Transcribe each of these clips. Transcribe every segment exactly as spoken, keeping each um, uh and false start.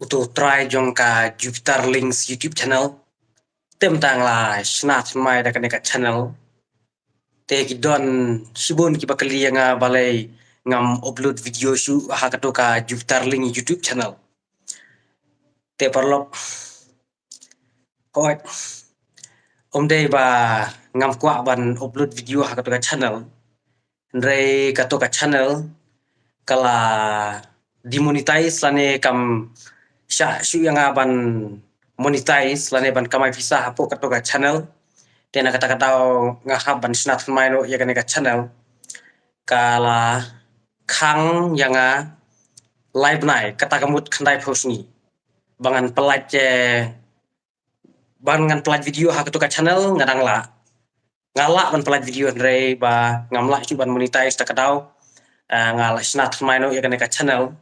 uto u trai jong ka Jupiter Links YouTube channel. Te mynta nga la shna thymmai da kane ka channel. Te ki don shibun kiba kylli ïa nga balei ngam upload video shuh ha kato ka Jupiter Links YouTube channel. Te paralok, hooid, ym dei ba ngam kwah ban upload video ha kato ka channel. Hynrei kato ka channel ka la demonetize lane kam shah shuh ïa nga ban monetize lane ban kamai pisa hapoh kato ka channel. Te na kata ka daw nga hap ban shna thymmai noh ïa kane ka channel. Ka la khang ïa nga lai bnai, kata ka mut khyndai phew sngi ba ngan pynlait, eh, ba ngan pynlait video ha kato ka channel. Nga dang lah, nga lah ban pynlait video hynrei ba ngam lah shuh ban monetize ta ka daw. Ah, nga la shna thymmai noh ïa kane ka channel.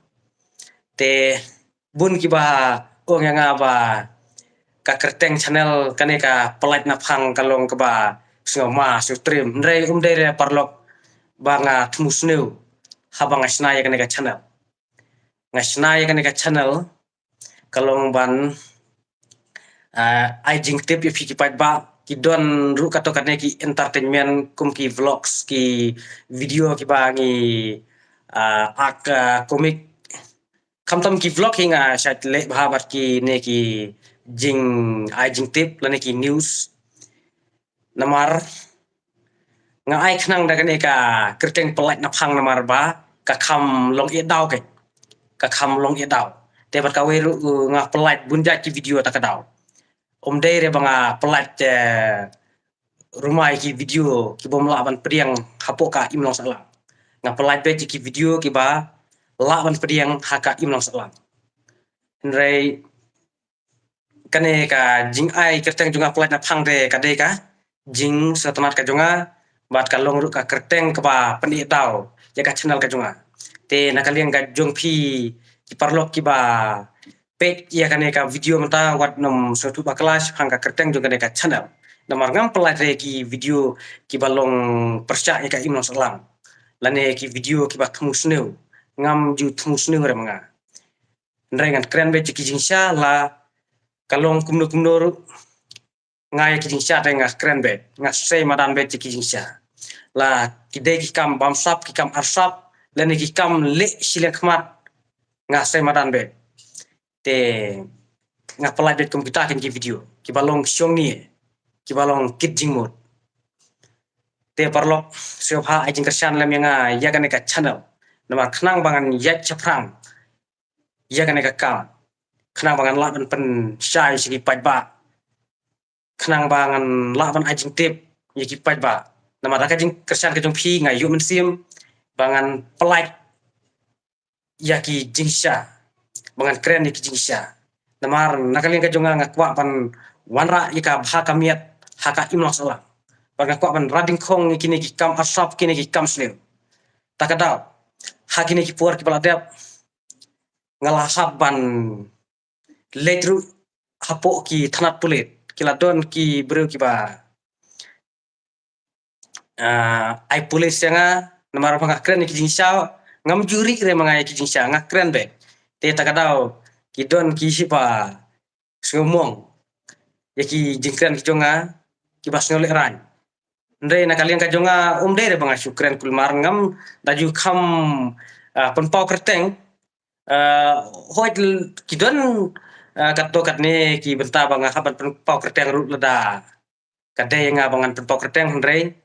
Te bun kiba ong ïa nga ba ka kyrteng channel kane ka Pynlait Naphang ka long kaba sngewma sngewtriem. Hynrei ym dei re paralok ba nga thmu sniew haba nga shna ïa kane ka channel. Nga shna ïa kane ka channel ka long ban, ah, ai jingtip ïa phi ki paidbah. Ki don ruh kato kane ki entertainment kum ki vlogs, ki video kiba ngi, ah, ak, ah, comic. Khamtam ki vlog hi nga shait leh bha bad kine ki jing, ai jingtip lane ki news. Namar nga ai khnang da kane ka kyrteng Pynlait Naphang namar ba ka kham long ïa daw, ka kham long ïa daw. Te bad kawei ruh, uh, nga pynlait bun jait ki video ta ka daw. Ym dei re ba nga pynlait, eh, ruma ïa ki video kiba ym lah ban pdiang hapoh ka imlang sahlang. Nga pynlait beit ïa ki video kiba lah ban pdiang ha ka imlang sahlang. Hynrei kane ka jingai kyrteng jong nga Pynlait Naphang te ka dei ka jingsngewtynnat ka jong nga bad ka long ruh ka kyrteng kaba pynïaid daw ïa ka channel ka jong nga. Te na ka liang ka jong phi ki paralok kiba peit ïa kane ka video mynta, wat nym sngewthuh bakla shaphang ka kyrteng jong kane ka channel. Namar ngam pynlait re ki video kiba long pyrshah ïa ka imlang sahlang lane ki video kiba thmu sniew. Ngam ju thmu sniew re ma nga. Hynrei ngan kren beit ïa ki jingshisha, la ka long kumno kumno ruh, nga ïa ki jingshisha te nga kren beit, nga sei madan beit ïa ki jingshisha. La ki dei ki kam bamsap, ki kam arsap lane ki kam leh shiliang khmat, nga sei madan beit. Te nga pynlait beit kum kita kin ki video kiba long shongni, kiba long kit jingmut. Te paralok, sngewbha ai jingkyrshan lem ïa nga ïa kane ka channel namar khnang ba ngan ïaid shaphrang ïa kane ka kam, khnang ba ngan lah ban pynshai sha ki paidbah, khnang ba ngan lah ban ai jingtip ïa ki paidbah. Namar da ka jingkyrshan ka jong phi nga ïoh mynsiem ba ngan pynlait ïa ki jingshisha, ba ngan kren ïa ki jingshisha. Namar na ka liang ka jong nga nga kwah ban wanrah ïa ka bha ka miat ha ka imlang sahlang. Ba nga kwah ban rat dyngkhong ïa kine ki kam arsap, kine ki kam sniew. Ta ka daw ha kine ki por kiba la dep nga la hap ban leit ruh hapoh ki thanat pulit. Ki la don ki briew kiba, ah, ai pulit ïa nga namar ba nga kren ïa ki jingshisha. Ngam ju rieh re ma nga ïa ki jingshisha, nga kren beit. Te ta ka daw ki don ki hiba sngewmong ïa ki jingkren ki jong nga, kiba sngewlehraiñ. Hynrei na ka liang ka jong nga ym dei re ba nga shu kren kulmar, ngam da ju kham, ah, pynpaw kyrteng. Ah, hooid ki don, ah, katto katne ki bynta ba nga hap ban pynpaw kyrteng ruh lada ka dei nga ba ngan pynpaw kyrteng, hynrei,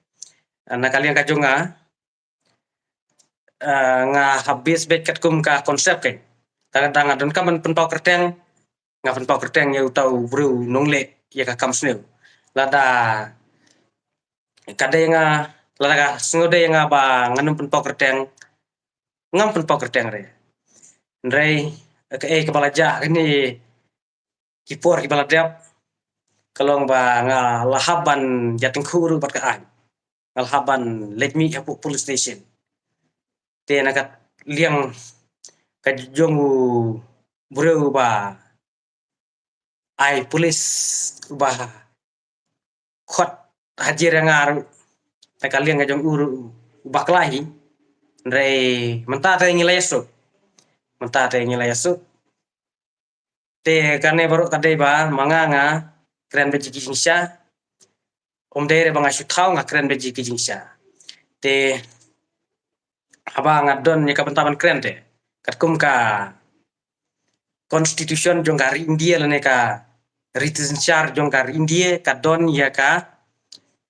ah, na ka liang ka jong nga, ah, nga hap base beit katkum ka concept, ka, lada nga donkam ban pynpaw kyrteng, nga pynpaw kyrteng ïa uta u briew nongleh ïa ka kam sniew. Lada ka dei nga, lada ka sngewdei ïa nga ba ngan ym pynpaw kyrteng, ngam pynpaw kyrteng re. Hynrei kaei kaba la jia kine ki por kiba la dep ka long ba nga la hap ban ïatyngkhuh ruh bad ka aiñ. Nga la hap ban leit mih hapoh police station. Te na ka liang ka jong u briew ba ai pulit, uba khot hajar ïa nga ruh, na ka liang ka jong u ruh u bakla hi. Hynrei mynta te ngi la ïasuk, mynta te ngi la ïasuk. Te kane baroh ka dei ba ma nga nga kren beit ïa ki jingshisha. Ym dei re ba nga shu thaw, nga kren beit ïa ki jingshisha. Te haba nga don ïa ka bynta ban kren te, katkum ka constitution jong ka ri India lane ka riti synshar jong ka ri India ka don ïa ka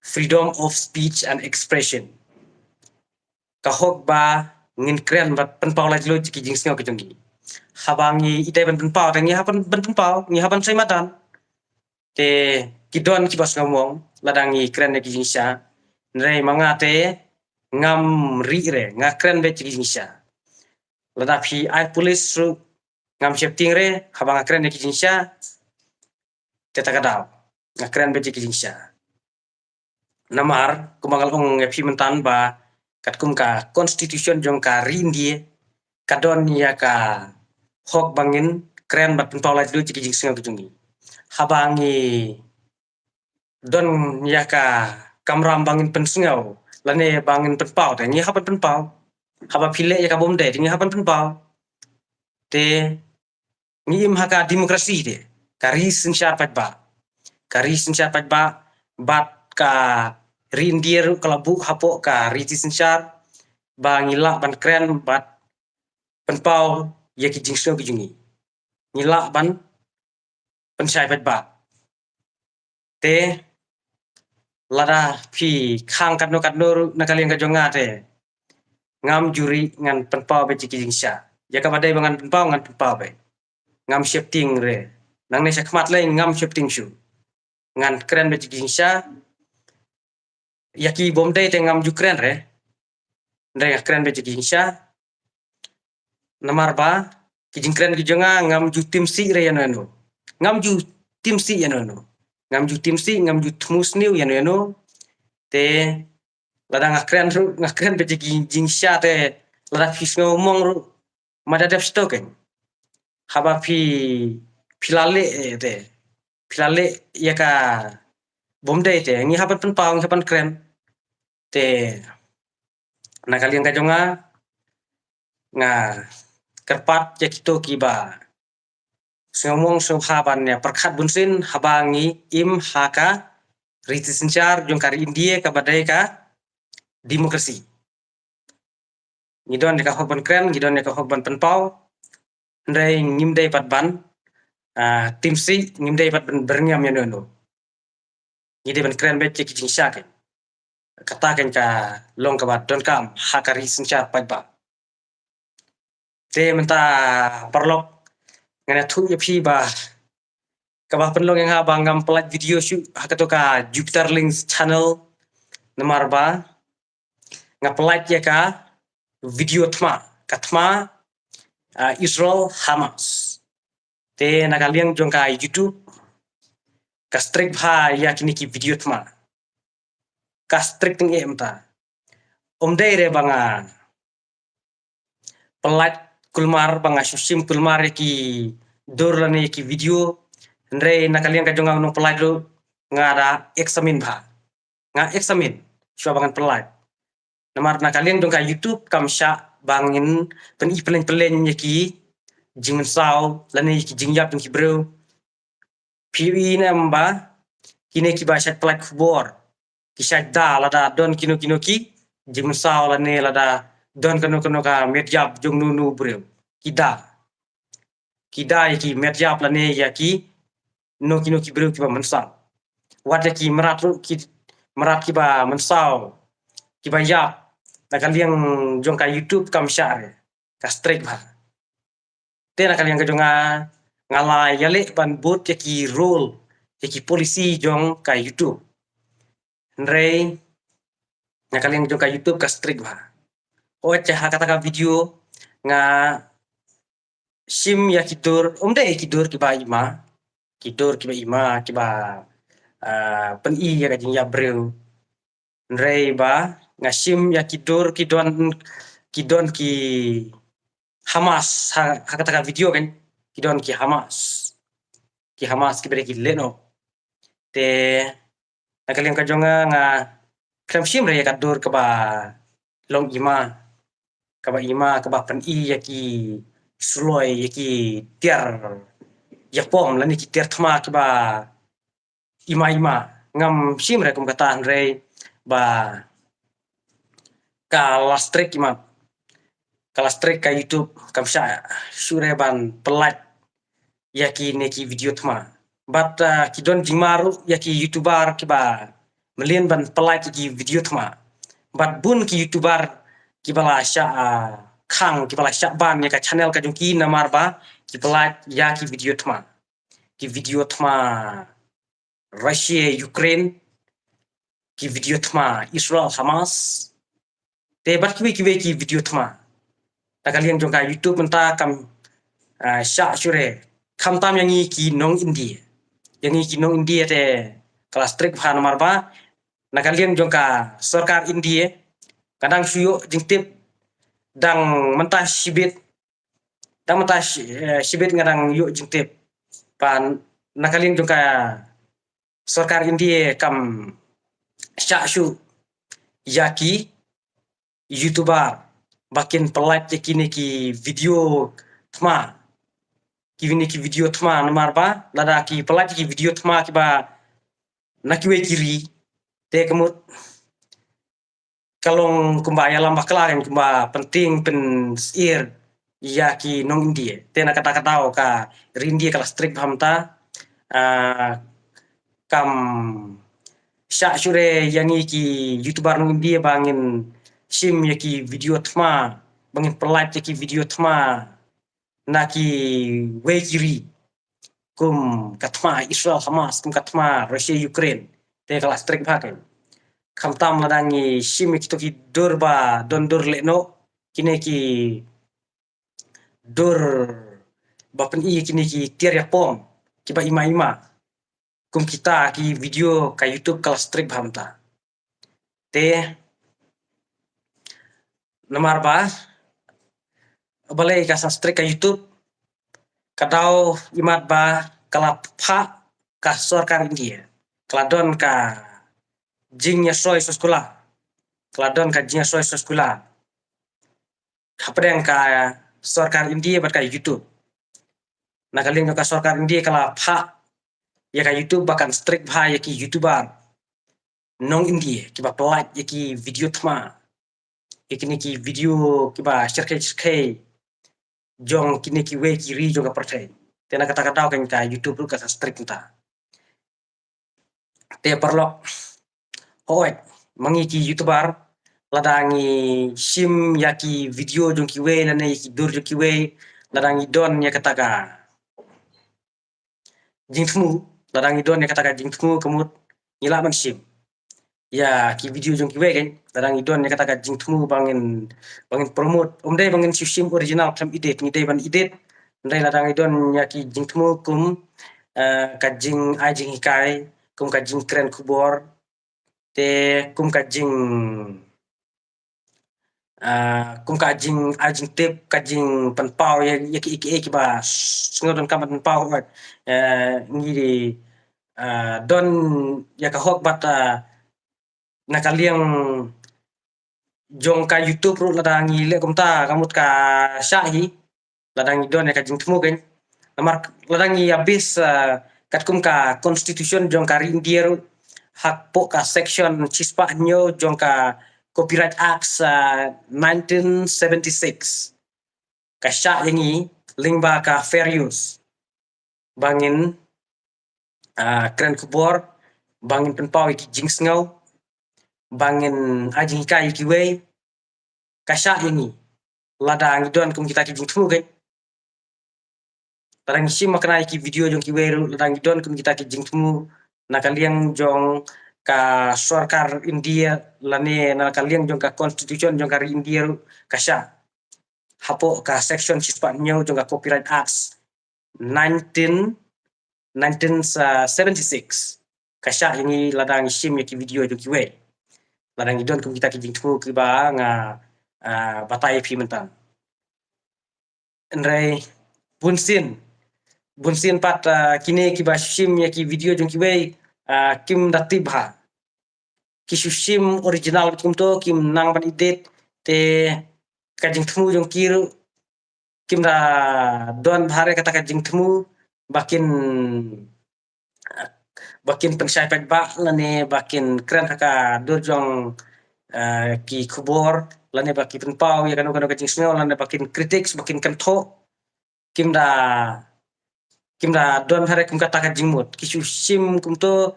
freedom of speech and expression. Ka hok ba ngin kren bad pynpaw laitluid ïa ki jingsngew ki jong ngi. Haba ngi ïeit ban pynpaw te ngi hap ban pynpaw, ngi hap ban sei madan. Te ki don kiba sngew mong lada ngi kren ïa ki jingshisha. Hynrei ma nga te ngam rieh re, nga kren beit ïa ki jingshisha. Lada phi ai pulit ruh ngam sheptieng re haba nga kren ïa ki jingshisha. Te ta ka daw nga kren beit ïa ki jingshisha. Namar kumba nga la ong ïa phi mynta ba katkum ka constitution jong ka ri India ka don ïa ka hok ba ngin kren bad pynpaw laitluid ïa ki jingsngew ki jong ngi. Haba ngi don ïa ka kamram ba ngin pynsngew lane ba ngin pynpaw te ngi hap ban pynpaw. Haba phi leh ïa ka bym dei te ngi hap ban pynpaw. Te ngi im ha ka demokrasi te, ka ri synshar paidbah. Ka ri synshar paidbah bad ka ri India ruh ka la buh hapoh ka riti synshar ba ngi lah ban kren bad pynpaw ïa ki jingsngew ki jong ngi. Ngi lah ban pynshai paidbah. Te lada phi khang katno katno ruh na ka liang ka jong nga te ngam ju rieh, ngan pynpaw beit ïa ki jingshisha. Ïa kaba dei ba ngan pynpaw ngan pynpaw beit. Ngam sheptieng re. Nangne sha khmat lei ngam sheptieng shuh. Ngan kren beit ïa ki jingshisha. Ïa ki bym dei te ngam ju kren re. Hynrei nga kren beit ïa ki jingshisha. Namar ba ki jingkren ki jong nga ngam ju timsih re ïano ïano. Ngam ju timsih ïano ïano. Ngam ju timsih, ngam ju thmu sniew ïano ïano. Te lada nga kren ruh, nga kren beit ïa ki jingshisha te lada phi sngew mong ruh ma da dep stok. Haba phi, phi la leh, eh, te phi la leh ïa ka bym dei te ngi hap ban pynpaw, ngi hap ban kren. Te na ka liang ka jong nga, nga kyrpad ïa kito kiba sngew mong sngewbha ban ïa pyrkhat bunsien haba ngi im ha ka riti synshar jong ka ri India kaba dei ka demokrasi. Ngi don ïa ka hok ban kren, ngi don ïa ka hok ban pynpaw. Hynrei ngim dei pat ban, ah, timsih, ngim dei pat ban byrngem ïano ïano. Ngi dei ban kren beit ïa ki jingshisha. Kata kein ka long kaba donkam ha ka ri synshar paidbah. Te mynta paralok, ngan ïathuh ïa phi ba kaba pynlong ïa nga ba ngam pynlait video shuh ha kato ka Jupiter Links channel. Namar ba nga pynlait ïa ka video thma, ka thma, ah, Israel Hamas. Te na ka liang jong ka YouTube ka strict bha ïa kine ki video thma. Ka strict teng em ta. Ym dei re ba nga pynlait kulmar, ba nga shu shim kulmar ïa ki dur lane ïa ki video. Hynrei na ka liang ka jong nga u nongpynlait ruh nga da examine bha. Nga examine shuwa ba ngan pynlait. Namar na ka liang jong ka YouTube kam shah ba ngin pyni pynleng pynleng ïa ki jingmynsaw lane ïa ki jingïap jong ki briew. Phi ïohi ne em ba kine kiba shait pynlait khubor ki shait da lada don kino kino ki jingmynsaw lane lada don kano kano ka met ïap jong no no briew. Ki da, ki da ïa ki met ïap lane ïa kino kino ki briew kiba mynsaw. Wat ïa ki mrad ruh, ki mrad kiba mynsaw, kiba ïap, na ka liang jong ka YouTube kam shah re. Ka strict bha. Te na ka liang ka jong nga, nga la ïaleh ban bud ïa ki rule, ïa ki policy jong ka YouTube. Hynrei na ka liang jong ka YouTube ka strict bha. Hooid, ha kata ka video nga shim ïa ki dur, ym dei ki dur kiba i ma, ki dur kiba i ma, kiba, ah, pyni ïa ka jingïap briew. Hynrei ba nga shim ïa ki dur ki don, ki don ki Hamas, ha, ha kata ka video kan, ki don ki Hamas. Ki Hamas kiba dei ki lehnoh. Te na ka liang ka jong nga, nga khlem shim re ïa ka dur kaba long i ma, kaba i ma, kaba pyni ïa ki suloi, ïa ki tiar, ïapom lane ki tiar thma kiba ima ima. Ngam shim re kum kata hynrei ba ka la strict ima, ka la strict ka YouTube, kam shah shuh re ban pyllait ïa kine ki video thma. Bad ki don jingma ruh ïa ki YouTuber kiba mlien ban pyllait ïa ki video thma. Bad bun ki YouTuber kiba la shah khang, kiba la shah ban ïa ka channel ka jong ki namar ba ki pyllait ïa ki video thma. Ki video thma Russia Ukraine, ki video thma Israel Hamas, te bad kiwei kiwei ki video thma. Na ka liang jong ka YouTube mynta kam shah shuh re, khamtam ïa ngi ki nong India. Ïa ngi ki nong India te ka la strict bha namar ba na ka liang jong ka sorkar India ka dang shu ïoh jingtip, dang mynta shibit, dang mynta shibit nga dang ïoh jingtip ba na ka liang jong ka sorkar India kam shah shuh ïa ki YouTuber ba kin pyllait ïa kine ki video thma, kine ki video thma namar ba lada ki pyllait ïa ki video thma kiba na kiwei ki ri te ka mut ka long kumba ïalam bakla, kumba pyntieng pynsyier ïa ki nong India. Te na kata ka daw ka ri India ka la strict bha mynta. Kam shah shuh re ïa ngi ki YouTuber nong India ba ngin shim ïa ki video thma, ba ngin pyllait ïa ki video thma na kiwei ki ri, kum ka thma Israel Hamas, kum ka thma Russia Ukraine. Te ka la strict bha kein. Khamtam lada ngi shim ïa kito ki dur ba don dur lehnoh, kine ki dur ba pyni ïa kine ki tiar ïapom kiba ima ima, kum kita ki video, ka YouTube ka la strict bha mynta. Te namar ba balei ka sa strict ka YouTube? Ka daw imat ba ka la phah ka sorkar India, ka la don ka jingïasoi soskular, ka la don ka jingïasoi soskular hapdeng ka sorkar India bad ka YouTube. Na ka liang ka sorkar India ka la phah ïa ka YouTube ba kan strict bha ïa ki YouTuber nong India kiba pyllait ïa ki video thma, ïa kine ki video kiba shyrkhei shyrkhei jong kine kiwei ki ri jong ka pyrthei. Te na kata ka daw kein ka YouTube ruh ka sa strict mynta. Te paralok, hooid, ma ngi ki YouTuber, lada ngi shim ïa ki video jong kiwei lane ïa ki dur jong kiwei, lada ngi don ïa kata ka jingthmu, lada ngi don ïa kata ka jingthmu ka mut ngi lah ban shim ïa ki video jong kiwei kein, lada ngi don ïa kata ka jingthmu ba ngin, ba ngin promote. Ym dei ba ngin shu shim original khlem edit, ngi dei ban edit. Hynrei lada ngi don ïa ki jingthmu kum ka jingai jinghikai, kum ka jingkren khubor, te kum ka jing kum ka jingai jingtip, ka jingpynpaw ïa, ïa ki, ïa ki, ïa kiba sngewdonkam ban pynpaw. Ngi don ïa ka hok bad na ka liang jong ka YouTube ruh lada ngi leh kumta ka mut ka shah hi, lada ngi don ïa ka jingthmu kein. Namar lada ngi ïa base katkum ka constitution jong ka ri India ruh, hapoh ka section shispah hynñiew jong ka Copyright Act nineteen seventy-six, ka shah ïa ngi lyngba ka fair use ba ngin kren khubor, ba ngin pynpaw ïa ki jingsngew, ba ngin ai jinghikai ïa kiwei, ka shah ïa ngi lada ngi don kum kita ki jingthmu kein. Lada ngi shim makna ïa ki video jong kiwei ruh, lada ngi don kum kita ki jingthmu, na ka liang jong ka sorkar India lane na ka liang jong ka constitution jong ka ri India ruh, ka shah hapoh ka section shispah hynñiew jong ka Copyright Act nineteen, nineteen seventy-six, ka shah ïa ngi lada ngi shim ïa ki video jong kiwei, lada ngi don kum kita ki jingthmu kiba nga batai ïa phi mynta. Hynrei bunsien, bunsien pat kine kiba shim ïa ki video jong kiwei kim da tip bha. Ki shu shim original kumto, kim nang ban edit, te ka jingthmu jong ki ruh kim da don bha re kata ka jingthmu. ba kin, ba kin pynshai paidbah lane ba kin kren ha ka dur jong, eh, ki khubor lane ba ki pynpaw ïa kano kano ka jingsngew lane ba kin critics, ba kin kynthoh, kim da, kim da don ha re kum kata ka jingmut. Ki shu shim kumto,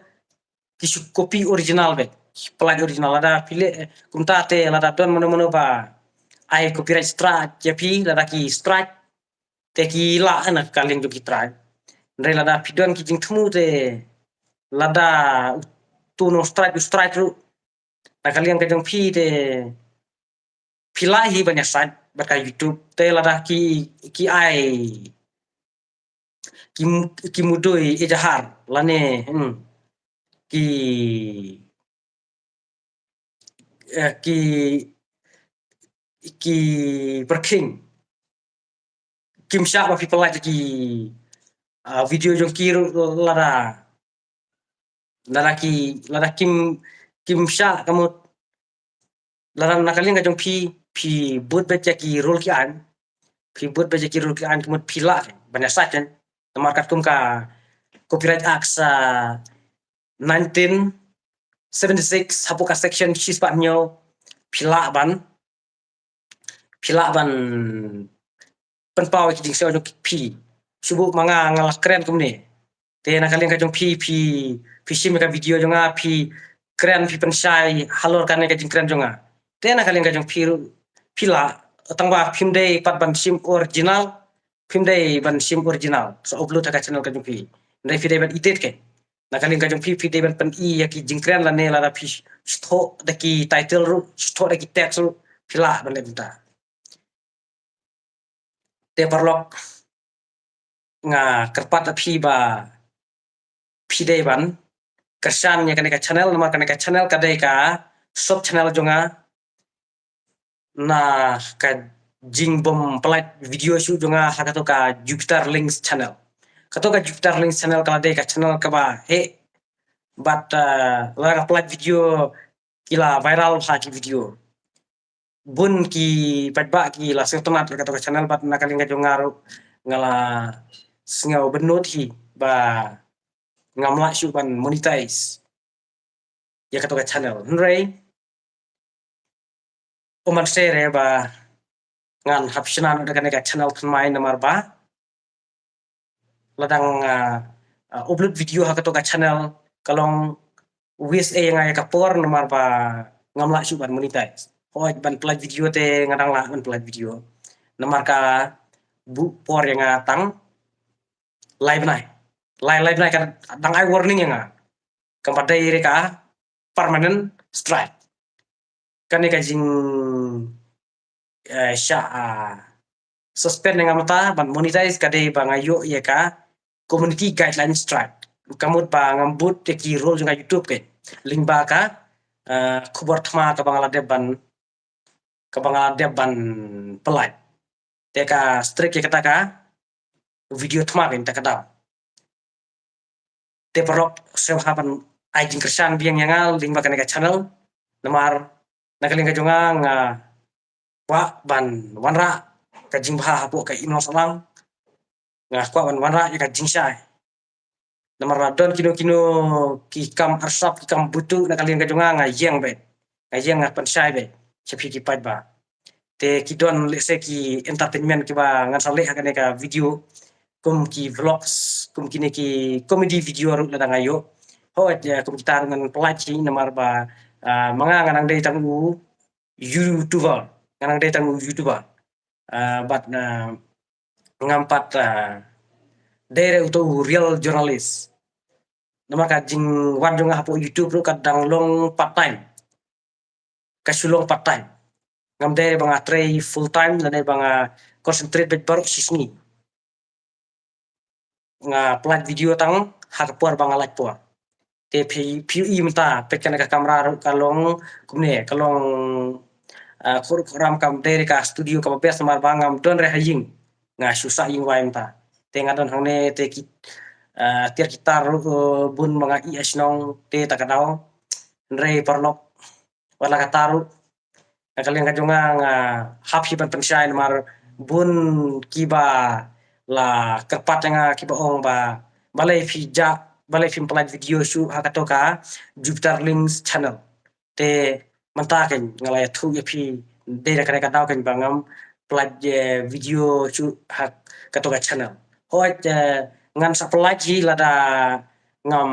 ki shu copy original beit, ki pyllait original. Lada phi leh kumta te lada don mano mano ba ai copyright strike ïa phi, lada ki strike te ki lah na ka liang jong ki tribe. Hynrei lada phi don ki jingthmu te lada uto u nong strike u strike ruh na ka liang ka jong phi te phi lah hi ban ïasaid bad ka YouTube te lada ki, ki ai, ki, ki mudui ejahar lane, hmm, ki, eh, ki, ki pyrkhing. Kim shah ba phi pyllait ki, ah, video jong ki ruh lada, lada ki, lada kim, kim shah ka mut, lada na ka liang ka jong phi, phi bud beit ïa ki rule ki aiñ, phi bud beit ïa ki rule ki aiñ ka mut phi lah ban ïasaid. Namar katkum ka Copyright Act sa nineteen seventy-six hapoh ka section shispah hynñiew, phi lah ban, phi lah ban pynpaw ïa ki jingsngew jong phi. Shu buh ma nga, nga la kren kumne. Te na ka liang ka jong phi, phi, phi shim ïa ka video jong nga, phi kren, phi pynshai halor kane ka jingkren jong nga. Te na ka liang ka jong phi ruh, phi lah, tang ba phim dei pat ban shim original, phim dei ban shim original sa upload ha ka channel ka jong phi. Hynrei phi dei ban edit keiñ. Na ka liang ka jong phi, phi dei ban pyni ïa ki jingkren lane lada phi shu thoh da ki title ruh, shu thoh da ki text ruh, phi lah ban leh kumta. Te paralok, nga kyrpad ïa phi ba phi dei ban kyrshan ïa kane ka channel, namar kane ka channel ka dei ka sub channel jong nga na ka jingbym pyllait video shuh jong nga ha kato ka Jupiter Links channel. Kato ka Jupiter Links channel ka la dei ka channel kaba heh bad, eh, lada nga pyllait video ki la viral ha ki video. Bun ki paidbah ki la sngewtynnat ïa kato ka channel bad na ka liang ka jong nga ruh nga la sngew bynnud hi ba ngam lah shuh ban monetize ïa kato ka channel. Hynrei um ban sngewthuh re ba ngan hap shna noh da kane ka channel thymmai namar ba lada nga, ah, ah, upload video ha kato ka channel ka long waste ïa nga ïa ka por namar ba ngam lah shuh ban monetize. Hooid ban pyllait video te nga dang lah ban pyllait video. Namar ka buh por ïa nga tang lai bnai. Lai, lai bnai ka dang ai warning ïa nga. Kam pat dei re ka permanent strike. Kane ka jing, eh, shah, ah, suspend ïa nga mynta ban monetize ka dei ba nga ïoh ïa ka community guideline strike. Ka mut ba ngam bud ïa ki rule jong ka YouTube keiñ. Lyngba ka, eh, khubor thma kaba nga la dep ban, kaba nga la dep ban pyllait. Te ka strike ïa kata ka video thma keiñ ta ka daw. Te paralok, sngewbha ban ai jingkyrshan biang ïa nga lyngba kane ka channel. Namar na ka liang ka jong nga nga kwah ban wanrah ka jingbha hapoh ka imlang sahlang. Nga kwah ban wanrah ïa ka jingshai. Namar ba don kino kino ki kam arsap, ki kam butuh na ka liang ka jong nga, nga ïeng beit. Nga ïeng, nga pynshai beit sha phi ki paidbah. Te ki don lehse ki entertainment kiba ngan sa leh ha kane ka video, kum ki vlogs, kum kine ki comedy video ruh lada nga ïoh. Hooid, eh, kum kita ruh ngan pyllait hi namar ba, ah, ma nga nga nang dei tang u YouTuber, nga nang dei tang u YouTuber. Ah, bad, ah, ngam pat, ah, dei re uto u real journalist. Namar ka jingwan jong nga hapoh YouTube ruh ka dang long part time. Ka shu long part time. Ngam dei ba nga trei full time lane ba nga concentrate beit baroh shi sngi. Nga pyllait video tang ha ka por ba nga lait por. Te phi, phi ïohi mynta peit kane ka kamra ruh ka long kumne, ka long, ah, khur khram, kam dei re ka studio kaba best namar ba ngam don re ha ïing. Nga shu sah ïing wai mynta. Te nga don hangne te ki, ah, tiar kitar ruh, eh, bun ba nga ïoh ha shnong te ta ka daw. Hynrei paralok, wat la katta ruh na ka liang ka jong nga nga hap hi ban pynshai namar bun kiba la kyrpad ïa nga kiba ong ba balei phi ja, balei phim pynlait video shuh ha kato ka Jupiter Links channel. Te mynta kein nga la ïathuh ïa phi dei da kane ka daw kein ba ngam pynlait, eh, video shuh ha kato ka channel. Hooid, eh, ngan sa pynlait hi lada ngam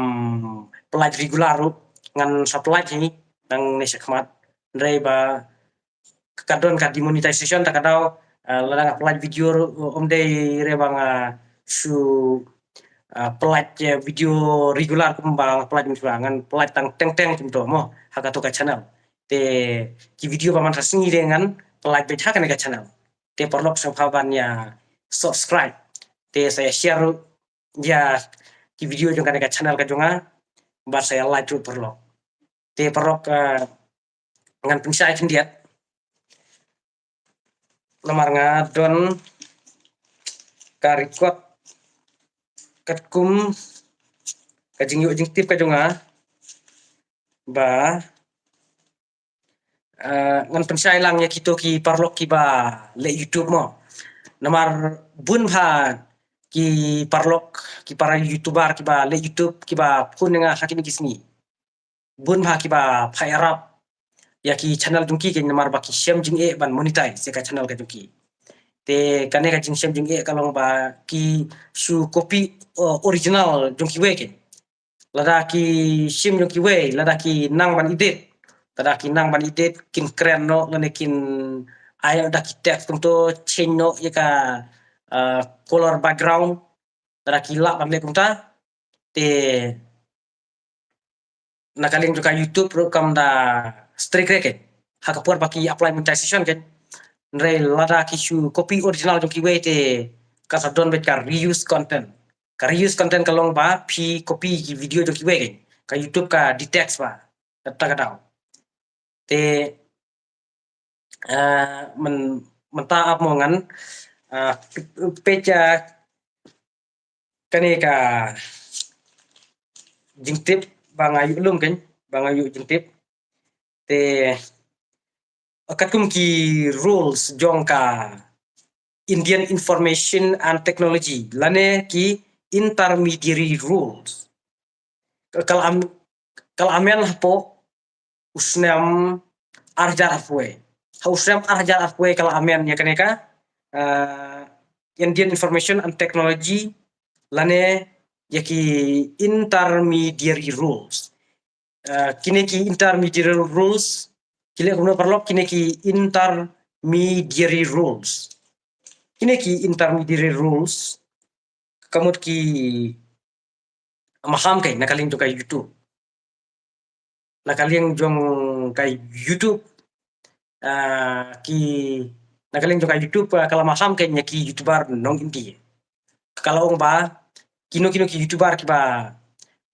pynlait regular ruh, ngan sa pynlait hi nangne shakhmat. Hynrei ba ka don ka demonetization ta ka daw, eh, lada nga pynlait video ruh, um dei re ba nga shu, eh, pynlait, eh, video regular kumba nga pynlait mynta, ngan pynlait tang teng teng kumto mo ha kato ka channel. Te ki video ba man sa sngi de ngan pynlait beit ha kane ka channel. Te paralok sngewbha ban ïa subscribe. Te sa ïa share ruh ïa ki video jong kane ka channel ka jong nga bad sa ïa like ruh paralok. Te paralok, eh, ngan pynshai khyndiat. Namar nga don ka record katkum ka jingïoh jingtip ka jong nga ba, eh, ngan pynshai lang ïa kito ki paralok kiba leh YouTube mo. Namar bun bha ki paralok, ki para YouTuber kiba leh YouTube kiba phone ïa nga ha kine ki sngi. Bun bha kiba phah ïarap ïa ki channel jong ki kein namar ba ki shem jingeh ban monetize ïa ka channel ka jong ki. Te kane ka jingshem jingeh ka long ba ki shu copy, uh, original jong kiwei kein. Lada ki shim jong kiwei, lada ki nang ban edit, lada ki nang ban edit, kin kren noh lane kin ai noh da ki text kumto, change noh ïa ka, uh, color background, lada ki lah ban leh kumta. Te na ka liang jong ka YouTube ruh kam da strict re kein ha ka por ba ki apply monetization kein. Hynrei lada ki shu copy original jong kiwei te ka sa don beit ka reuse content. Ka reuse content ka long ba phi copy ki video jong kiwei kein, ka YouTube ka detect ba kata ka daw. Te, eh, myn-, mynta ap mo ngan, eh, peit, eh, kane ka jingtip ba nga ïoh lum kein, ba nga ïoh jingtip. Te katkum ki rules jong ka Indian Information and Technology lane ki intermediary rules. Ka la am-, ka la amend hapoh u snem ar hajar arphew. Ha u snem ar hajar arphew ka la amend ïa kane ka, eh, Indian Information and Technology lane ïa ki intermediary rules. Eh, kine ki intermediary rules, ki leh kumno paralok, kine ki intermediary rules. Kine ki intermediary rules, ka mut ki maham kein na ka liang jong ka YouTube. Na ka liang jong ka YouTube, ah, ki, na ka liang jong ka YouTube, ah, ka la maham kein ïa ki YouTuber nong India. Ka la ong ba kino kino ki YouTuber kiba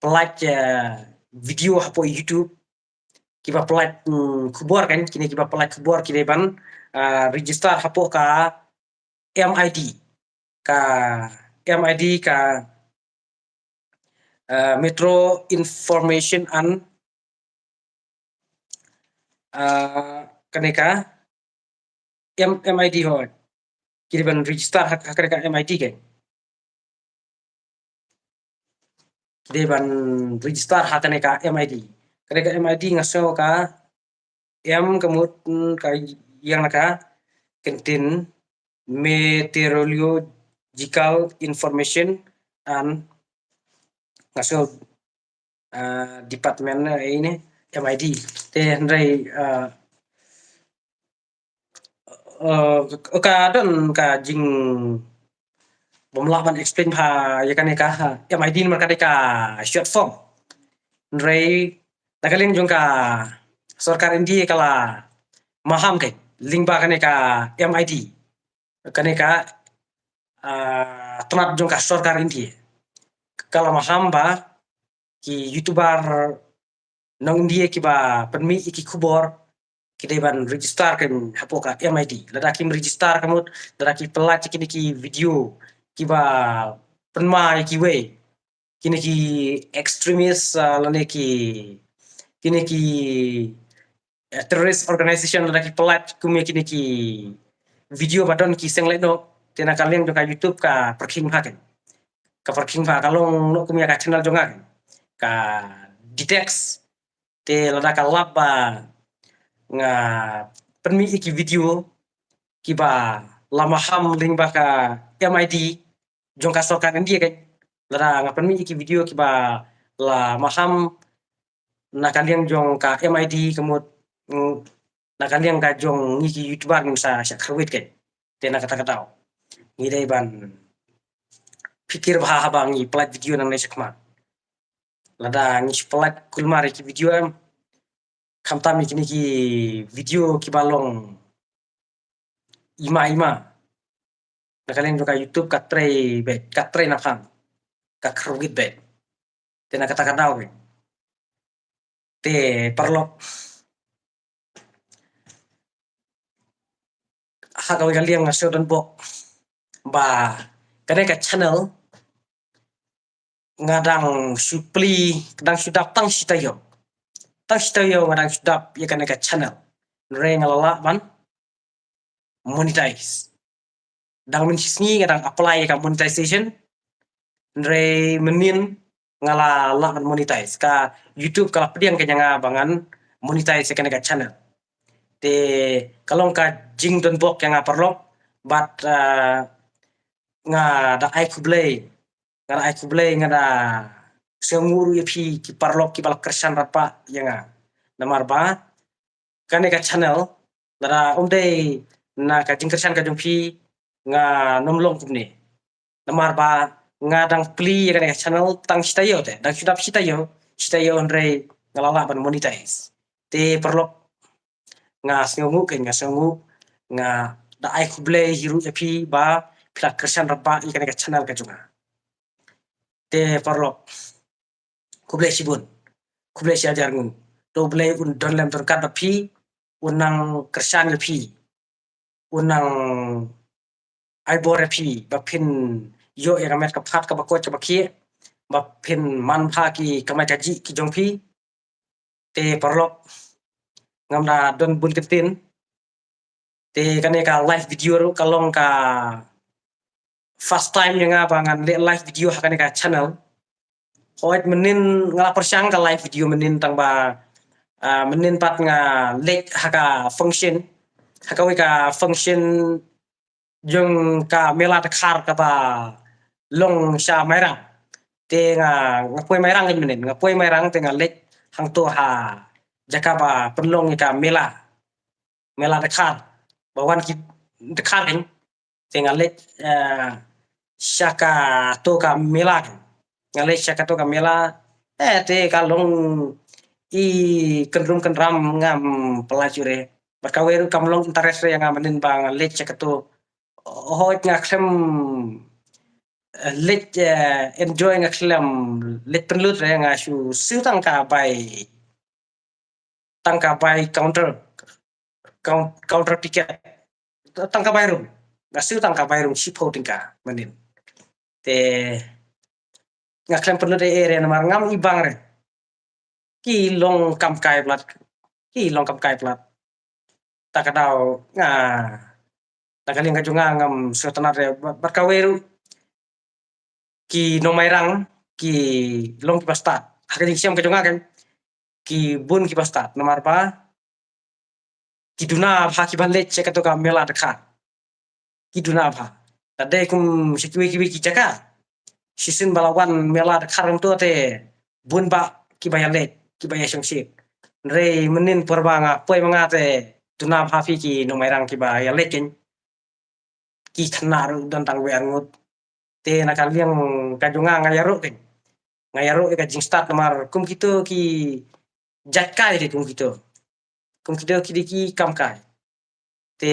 pynlait, eh, video hapoh YouTube, kiba pynlait, mm, khubor kein, kine kiba pynlait khubor ki dei ban, ah, register hapoh ka M I D. Ka M I D ka, eh, Metro Information and, eh, kane ka M-, M I D ho. Ki dei ban register ha, ha kane ka M I D kein. Ki dei ban register ha kane ka M I D. Kane ka M I D nga sngew ka M ka mut, mm, ka ïeng na ka kyntien Meteorological Information and, nga sngew, ah, Department, eh, ine, M I D. Te hynrei, ah, eh, ka don ka jingbymlah ban explain bha ïa kane ka, ha, M I D namar ka dei ka short form. Hynrei na ka liang jong ka sorkar India ka la maham kein lyngba kane ka M I D. Kane ka, ah, tnat jong ka sorkar India ka la maham ba ki YouTuber nong India kiba pynmih ïa ki khubor ki dei ban register kein hapoh ka M I D. Lada kim register ka mut, lada ki pynlait kine ki video kiba pynmih ïa kiwei, kine ki extremist, ah, lane ki, kine ki, eh, terrorist organization, lada ki pynlait kum ïa kine ki video ba don ki seng lehnoh, Te na ka liang jong ka YouTube ka pyrkhing bha kein. Ka pyrkhing bha, ka long noh kum ïa ka channel jong nga kein. Ka detect. Te lada ka lap ba nga pynmih ïa ki video kiba la maham lyngba ka M I D jong ka sorkar India kein. Lada nga pynmih ïa ki video kiba la maham na ka liang jong ka M I D, ka mut, mm, na ka liang ka jong ngi ki YouTuber ngim sa shah kyrwit kein. Te na kata ka daw ngi dei ban pyrkhat bha haba ngi pynlait video nangne shakhmat. Lada ngi shu pynlait kulmar ïa ki video, em, khamtam ïa kine ki video kiba long ima ima, na ka liang jong ka YouTube ka trei beit, ka trei na phang, ka kyrwit beit. Te na kata ka daw beit. Te paralok, ha kawei ka liang nga shu don bok ba kane ka channel nga dang shu plie, dang shu dap tang shi taïew. Tang shi taïew nga dang shu dap ïa kane ka channel. Hynrei nga la lah ban monetize. Dang mynshisngi nga dang apply ïa ka monetization. Hynrei mynnin nga la lah ban monetize. Ka YouTube ka la pdiang kein ïa nga ba ngan monetize ïa kane ka channel. Te ka long ka jingdon bok ïa nga paralok, bad, ah, nga da ai khublei, nga da ai khublei, nga da sngewnguh ruh ïa phi ki paralok kiba la kyrshan radbah ïa nga. Namar ba kane ka channel, lada ym dei na ka jingkyrshan ka jong phi, ngan ym long kumne. Namar ba nga dang plie ïa kane ka channel tang shi taïew te, dang shu dap shi taïew, shi taïew hynrei nga la lah ban monetize. Te paralok, nga sngewnguh kein, nga sngewnguh, nga da ai khublei hi ruh ïa phi ba phi la kyrshan radbah ïa kane ka channel ka jong nga. Te paralok, khublei shibun, khublei shihajar nguh. To U Blei un don lem don ryngkat bad phi, un nang kyrshan ïa phi, un nang ai bor ïa phi ba phin ïoh ïa ka met ka phad kaba koit kaba khiah, ba phin man bha ki kamai kajih ki jong phi. Te paralok, ngam da don bun kyntien. Te kane ka live video ruh ka long ka first time ïa nga ba ngan leh live video ha kane ka channel. Hooid mynnin nga la pyrshang ka live video mynnin, tang ba, ah, mynnin pat nga leit ha ka function, ha kawei ka function jong ka mela dkhar kaba long sha Mairang. Te nga, nga poi Mairang kein mynnin, nga poi Mairang te nga leit hangto ha jaka ba pynlong ïa ka mela, mela dkhar, ba wan ki dkhar kein. Te nga leit, eh, sha kato ka mela kein. Nga leit sha kato ka mela, eh, te ka long i kynrum kynram, ngam pyllait shuh re. Bad kawei ruh kam long interest re ïa nga mynnin ba nga leit sha kato. Hooid nga khlem, eh, leit, eh, enjoy, nga khlem leit pynlut re, nga shu siew tang ka bai, tang ka bai counter, coun-, counter ticket. Tang ka bai rung. Nga siew tang ka bai rung shiphew tyngka mynnin. Te nga khlem pynlut ei ei re namar ngam i bang re. Ki long kam kai palat. Ki long kam kai palat. Ta ka daw nga, ta ka liang ka jong nga ngam sngewtynnat re. Bad, bad kawei ruh ki nong Mairang ki long kiba stad. Ha ka jingshem ka jong nga kein, ki bun kiba stad. Namar ba ki duna bha kiba leit sha kato ka mela dkhar. Ki duna bha. Lada dei kum sha kiwei kiwei ki jaka, shisien ba la wan mela dkhar kumto te bun bah kiba ïaleit, kiba ïashongshit. Hynrei mynnin por ba nga poi ma nga te duna bha phi ki nong Mairang kiba ïaleit kein. Ki khynnah ruh don tang wei ar ngut. Te na ka liang ka jong nga, nga ïaroh kein. Nga ïaroh ïa ka jingstad namar kum kito ki jait kai de kum kito. Kum kito ki dei ki kam kai. Te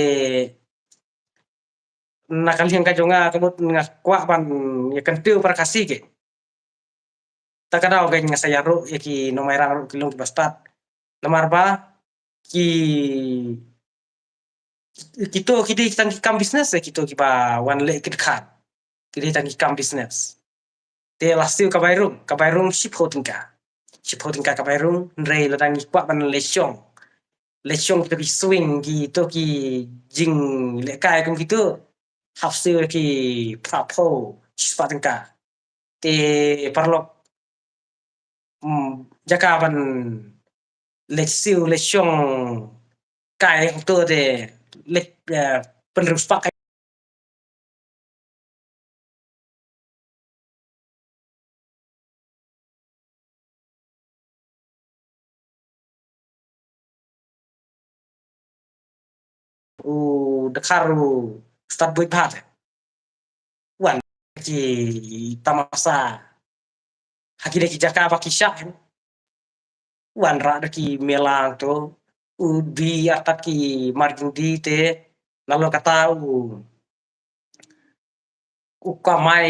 na ka liang ka jong nga ka mut nga kwah ban ïa kyntiew para Khasi kein. Ta ka daw kein nga sa ïaroh ïa ki nong Mairang ruh ki long kiba stad. Namar ba ki, kito ki dei tang ki kam business, eh, kito kiba wan leh ki dkhar. Ki dei tang ki kam business. Te la siew ka bai rung, ka bai rung shiphew tyngka. Shiphew tyngka ka bai rung, hynrei lada ngi kwah ban leit shong, leit shong kito ki swing, kito ki jinglehkai kum kito, hap siew ki phra phew shispah tyngka. Te paralok, mm, jaka ban leit siew leit shong kai hangto te leit, eh, pynrung spah kai. U dkhar u stad buit bha te. Wan ki tamasa ha kine ki jaka ba ki shah. Wanrah da ki mela to, u dei artat ki marjing dei te, nalor kata u, u kamai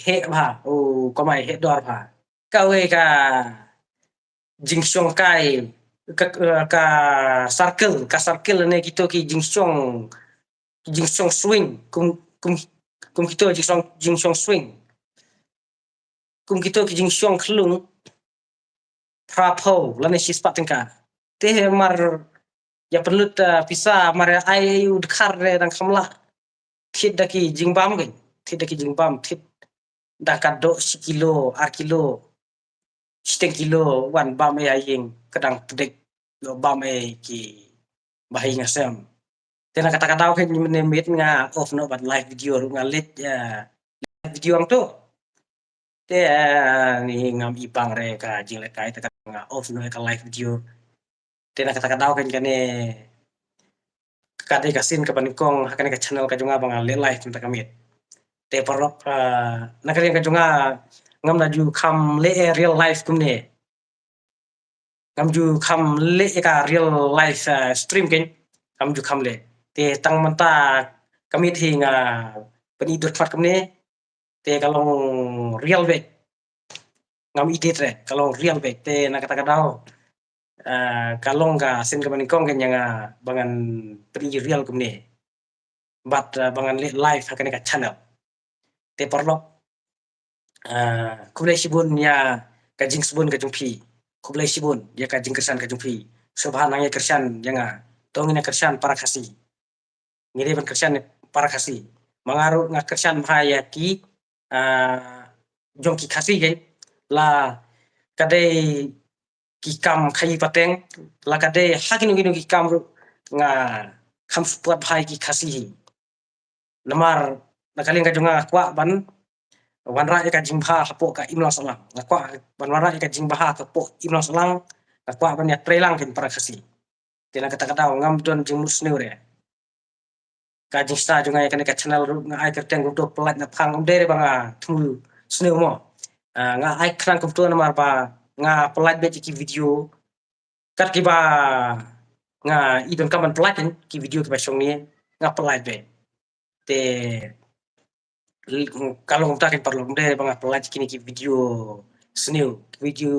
heh bha, u kamai heh dor bha. Kawei ka jingshong kai, ka, ka circle, ka circle ne kito ki jingshong, jingshong swing, kum, kum, kum kito jingshong, jingshong swing. Kum kito ki jingshong khlung phra phew lane shispah tyngka. Te mar ïa pynlut, eh, pisa mar ïa ai u dkhar re dang kham lah. Thied da ki jingbam ki, thied da ki jingbam, thied da ka doh shi kilo, ar kilo, shiteng kilo, wan bam ïa ïing, ka dang pdeng, ïoh bam ïa ki bahaïing hasem. Te na kata ka daw kane mynne miet nga off noh bad live video ruh nga leit, eh, live video hangto. Te, eh, ni ngam i bang re ka jinglehkai te ka nga off noh ka live video. Te na kata ka daw kane, kane ka dei ka sien kaba nyngkong ha kane ka channel ka jong nga ba nga leh live mynta ka miet. Te paralok, eh, na ka liang ka jong nga ngam la ju kham leh, eh, real live kumne. Ngam ju kham leh ka real live, eh, stream kein. Ngam ju kham leh. Te tang mynta ka miet hi nga pyni dur khmat kumne. Te ka long real beit. Ngam edit re, ka long real beit. Te na kata ka daw, eh, ka long ka sien kaba nyngkong kein ïa nga ba ngan pyni real kumne. Bad, eh, ba ngan leh live ha kane ka channel. Te paralok, eh, khublei shibun ïa ka jingsbun ka jong phi. Khublei shibun ïa ka jingkyrshan ka jong phi. Sngewbha nang ïa kyrshan ïa nga. To ngin ïa kyrshan para Khasi. Ngi dei ban kyrshan para Khasi. Ma nga ruh nga kyrshan bha ïa ki, ah, jong ki Khasi kein. La ka dei ki kam khaïi pateng, la ka dei ha kino kino ki kam ruh nga kham support bha ïa ki Khasi hi. Namar na ka liang ka jong nga kwah ban wanrah ïa ka jingbha hapoh ka imlang sahlang. Nga kwah ban wanrah ïa ka jingbha hapoh imlang sahlang. Nga kwah ban ïatreilang kein para Khasi. Te na kata ka daw ngam don jingmut sniew re. Ka jingshna jong nga ïa kane ka channel ruh nga ai kyrteng kumto, Pyllait Naphang, ym dei re ba nga thmu sniew mo. Ah, nga ai kyrteng kumto namar ba nga pyllait beit ïa ki video. Kat kiba nga i donkam ban pyllait ki video kiba shong ne nga pyllait beit. Te l-, ka long kumta kein paralok, ym dei ba nga pyllait kine ki video sniew, ki video,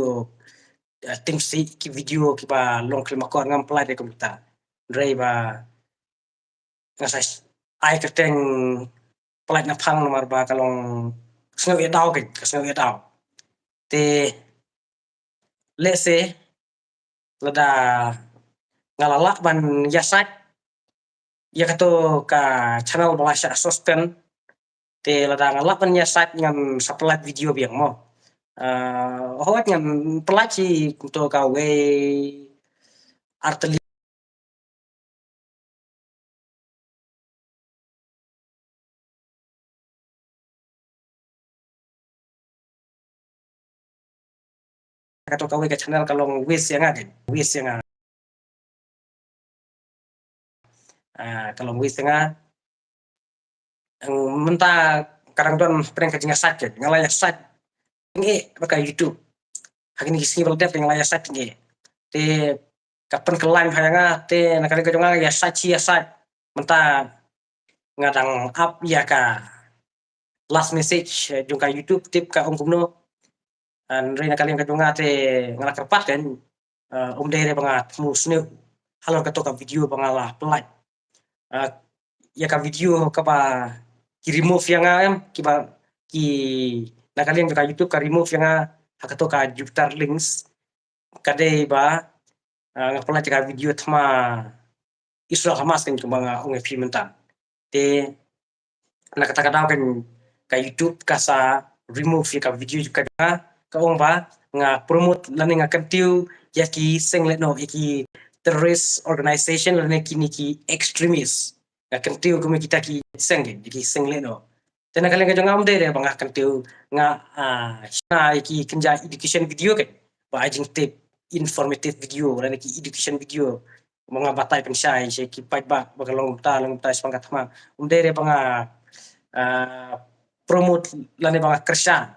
eh, tyngshaiñ, ki video kiba long khlem akor ngam pyllait re kumta. Hynrei ba nga sa ai kyrteng Pyllait Naphang namar ba ka long sngew ïa daw kein, ka sngew ïa daw. Te lehse lada nga la lah ban ïasaid ïa kato ka channel ba la shah suspend, te lada nga lah ban ïasaid ngan sa pyllait video biang mo. Ah, hooid ngan pyllait shi kumto kawei ar tylli kato kawei ka channel ka long wish ïa nga kein, wish ïa nga. Ah, ka long wish ïa nga. Eng, mynta ka dang don pyrshang ka jingïasaid kein, nga la ïasaid ngi bad ka YouTube. Ha kine ki sngi ba la dep nga la ïasaid ngi. Te ka pynkylla bha ïa nga, te na ka liang ka jong nga ïasaid shi ïasaid. Mynta nga dang ap ïa ka last message, eh, jong ka YouTube, tip ka ong kumno. Hynrei na ka liang ka jong nga te nga la kyrpad kein, eh, ym dei re ba nga thmu sniew halor kato ka video ba nga la pyllait. Eh, ïa ka video kaba ki remove ïa nga em, kiba ki na ka liang jong ka YouTube ka remove ïa nga ha kato ka Jupiter Links. Ka dei ba, ah, nga pyllait ka video thma Israel Hamas kein kumba nga ong ïa phi mynta. Te na kata ka daw kan ka YouTube ka sa remove ïa ka video ka jong nga, ka ong ba nga promote lane nga kyntiew ïa ki seng lehnoh, ïa ki terrorist organization lane kine ki extremist. Nga kyntiew kum ïa kita ki seng, ïa ki seng lehnoh. Te na ka liang ka jong nga ym dei re ba nga kyntiew, nga, ah, shna ïa ki kynja education video kan, ba ai jingtip, informative video lane ki education video. Ba nga batai pynshai sha ki paidbah ba ka long kumta long kumta shaphang ka thma. Ym dei re ba nga, ah, promote lane ba nga kyrshan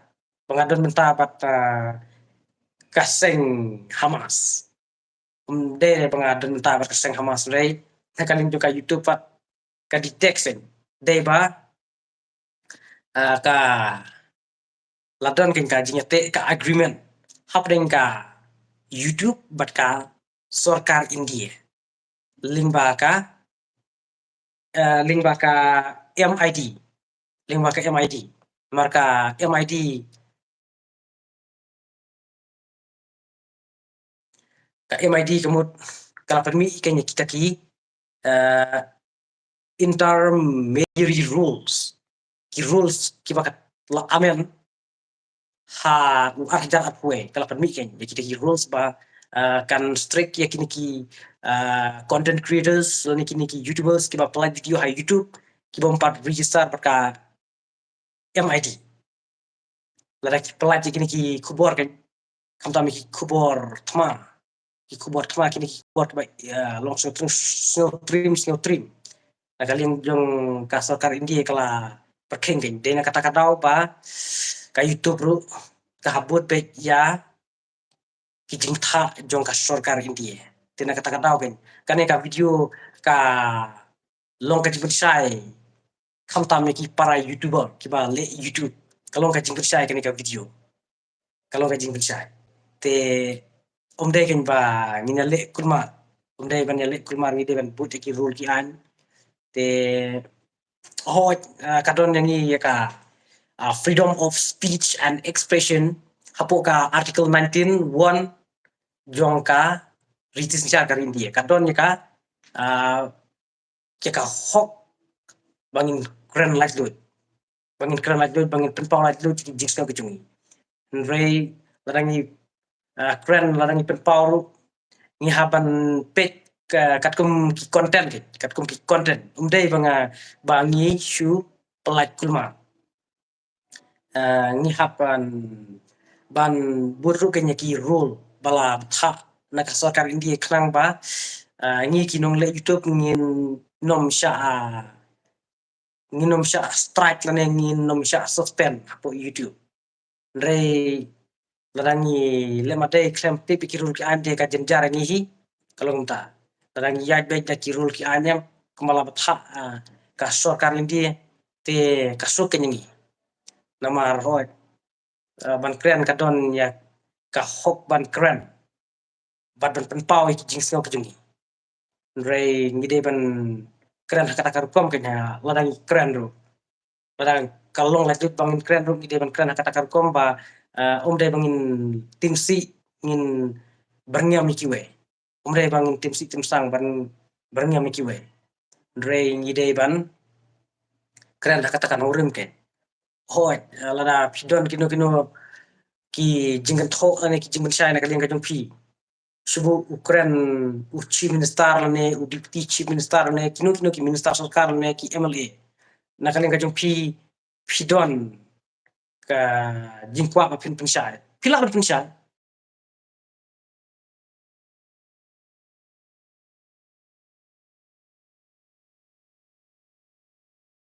ba nga don bynta bad, ah, ka seng Hamas. Ym dei re ba nga don bynta bad ka seng Hamas, hynrei na ka liang jong ka YouTube pat ka detect seng dei ba, ah, ka la don kein ka jingïateh, ka agreement hapdeng ka YouTube bad ka sorkar India lyngba ka, eh, lyngba ka M I D, lyngba ka M I D. Namar ka M I D, ka M I D ka mut ka la pynmih kein ïa kita ki, eh, intermediary rules, ki rules kiba ka la amend ha u ar hajar arphew wei, ka la pynmih kein ïa kita ki rules ba, ah, kan strict ïa kine ki, ah, content creators lane kine ki YouTubers kiba pynlait video ha YouTube, kiba ym pat register bad ka M I D. Lada ki pynlait ïa kine ki khubor kein, khamtam ïa ki khubor thma, ki khubor thma, kine ki khubor kiba, ah, long sngewtrim, sngewtrim, sngewtrim. Na ka liang jong ka sorkar India ka la pyrkhing kein. Dei na kata ka daw ba ka YouTube ruh ka hap bud beit ïa ki jingthoh jong ka sorkar India. Te na kata ka daw kein, kane ka video ka long ka jingpynshai khamtam ïa ki para YouTuber kiba leh YouTube. Ka long ka jingpynshai kane ka video. Ka long ka jingpynshai. Te ym dei kein ba ngin ïaleh kulmar, ym dei ban ïaleh kulmar, ngi dei ban bud ïa ki rule ki aiñ. Te hooid, ah, ka don ïa ngi ïa ka, ah, freedom of speech and expression hapoh ka Article nineteen one jong ka Riti Synshar ka ri India. Ka don ïa ka, ah, ïa ka hok ba ngin kren laitluid, ba ngin kren laitluid, ba ngin pynpaw laitluid ïa ki jingsngew ka jong ngi. Hynrei lada ngi, ah, kren, lada ngi pynpaw ruh, ngi hap ban peit ka, katkum ki content, katkum ki content. Ym dei ba nga, ba ngi shu pynlait kulmar. Ah, ngi hap ban, ban bud ruh kein ïa ki rule ba la bthah na ka sorkar India khnang ba, ah, ngi ki nongleh YouTube ngin nym shah, ah, ngin nym shah strike lane ngin nym shah suspend hapoh YouTube. Hynrei lada ngi leh ma dei khlem tip ïa ki rule ki aiñ te ka jynjar ïa ngi hi, ka long kumta. Lada ngi ïaid beit da ki rule ki aiñ kumba la bthah, ah, ka sorkar India te ka suk kein ïa ngi. Namar hooid, ah, ban kren ka don ïa ka hok ban kren bad ban pynpaw ïa ki jingsngew ka jong ngi. Hynrei ngi dei ban kren ha kata ka rukom kein, lada ngi kren ruh, lada ka long laitluid ba ngin kren ruh, ngi dei ban kren ha kata ka rukom ba, ah, ym dei ba ngin tim sih, ngin byrngem ïa kiwei. Ym dei ba ngin tim sih tim sang ban byrngem ïa kiwei. Hynrei ngi dei ban kren ha kata ka nongrim kein. Hooid, ah, lada phi don kino kino ki jingkynthoh lane ki jingpynshai na ka liang ka jong phi, shu buh u kren u Chief Minister lane u Deputy Chief Minister lane kino kino ki minister sorkar lane ki M L A na ka liang ka jong phi, phi don ka jingkwah ba phin pynshai, phi lah ban pynshai.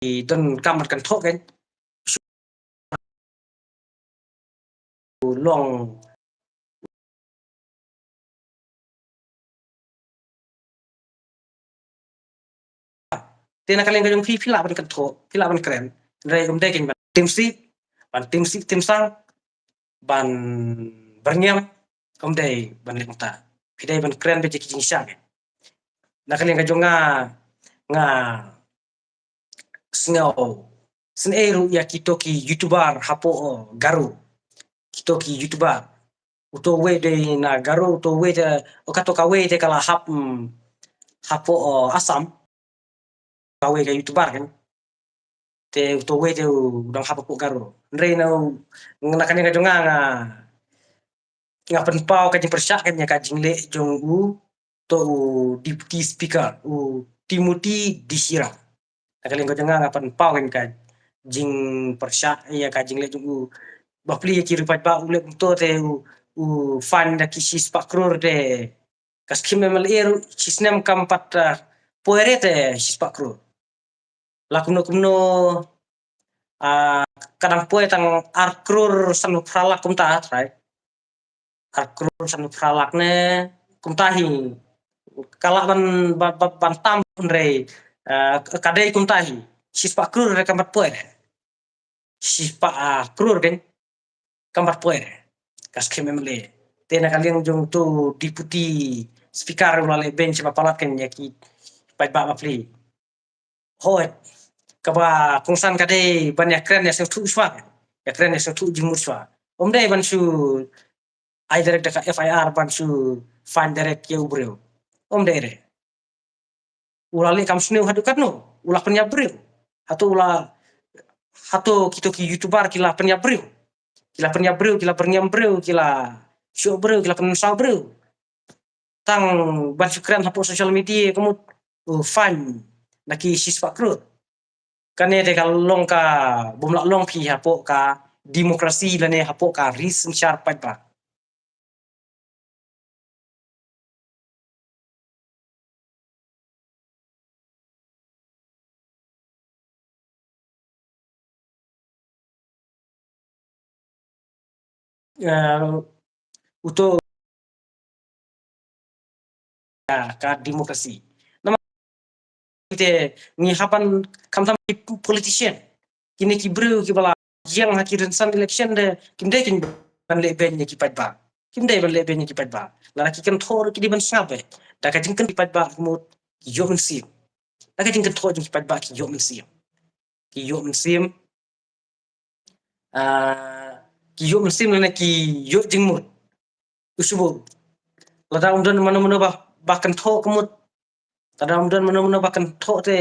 Ki donkam ban kynthoh kein. Long. Te na ka liang ka jong phi, phi lah ban kynthoh, phi lah ban kren. Hynrei ym dei kein ban tim sih, ban tim sih tim sang, ban byrngem, ym dei ban leh kumta. Phi dei ban kren beit ïa ki jingshai. Na ka liang ka jong nga, nga sngew sngewsih ruh ïa kito ki YouTuber hapoh, oh, Garo. Kito ki YouTuber. Uto uwei dei na Garo, uto uwei te, oh, kato kawei te ka la hap, mm, hapoh, oh, Assam. Kawei ka YouTuber kein. Te uto uwei te u dang hap hapoh Garo. Hynrei na u, na ka liang ka jong nga, nga, nga pynpaw ka jingpyrshah kane ïa ka jingleh jong u, to u Deputy Speaker, u Timothy D. Shira. Na ka liang ka jong nga, nga pynpaw kane ka jingpyrshah ïa ka jingleh jong u. Bapli ïa ki riewpaidbah, u leh kumto te u, u fund da ki shispah klur te ka skim M L A ruh shisnem kam pat, ah, poi re te shispah klur. La kumno kumno, ah, ka dang poi tang ar klur sanphew phra lak kumta, right? Ar klur sanphew phra lak ne kumta hi. Ka lah ban, ban, ban, ban tam hynrei, ah, ka dei kumta hi. Shispah klur re kam pat poi re. Shispah, ah, klur kan kam pat poi re ka skim M L A. Te na ka liang jong uto Deputy Speaker u la leh beiñ sha ba palat kane ïa ki paidbah bapli. Hooid, kaba kongsan ka dei ban ïakren ïasngewthuh shuwa, ïakren ïasngewthuh jingmut shuwa. Ym dei ban shu ai direct da ka F I R ban shu fine direct ïa u briew. Ym dei re. U la leh kam sniew haduh katno? U la pynïap briew? Hato u la, hato kito ki YouTuber ki la pynïap briew? Ki la pynïap briew, ki la pynïap briew, ki la shoh briew, ki la pynsaw briew. Tang ban shu kren hapoh social media ka mut, uh, fine na ki shispah klur. Kane te ka long ka bym lah long phi hapoh ka demokrasi lane hapoh ka ri synshar paidbah. Eh, uto ka, ka demokrasi. Namar te ngi hap ban, khamtam ki politician, kine ki briew kiba la ïeng ha ki rynsan election de, kim dei kin ban leh beiñ ïa ki paidbah. Kim dei ban leh beiñ ïa ki paidbah. Lada ki kynthoh ruh ki dei ban sngap beit. Da ka jingkynthei paidbah ka mut ki ïoh mynsiem. Da ka jingkynthoh jong ki paidbah ki ïoh mynsiem. Ki ïoh mynsiem. Ah, ki ïoh mynsiem lane ki ïoh jingmut. U shu buh. Lada um don mano mano ba, ba kynthoh ka mut. Lada um don mano mano ba kynthoh te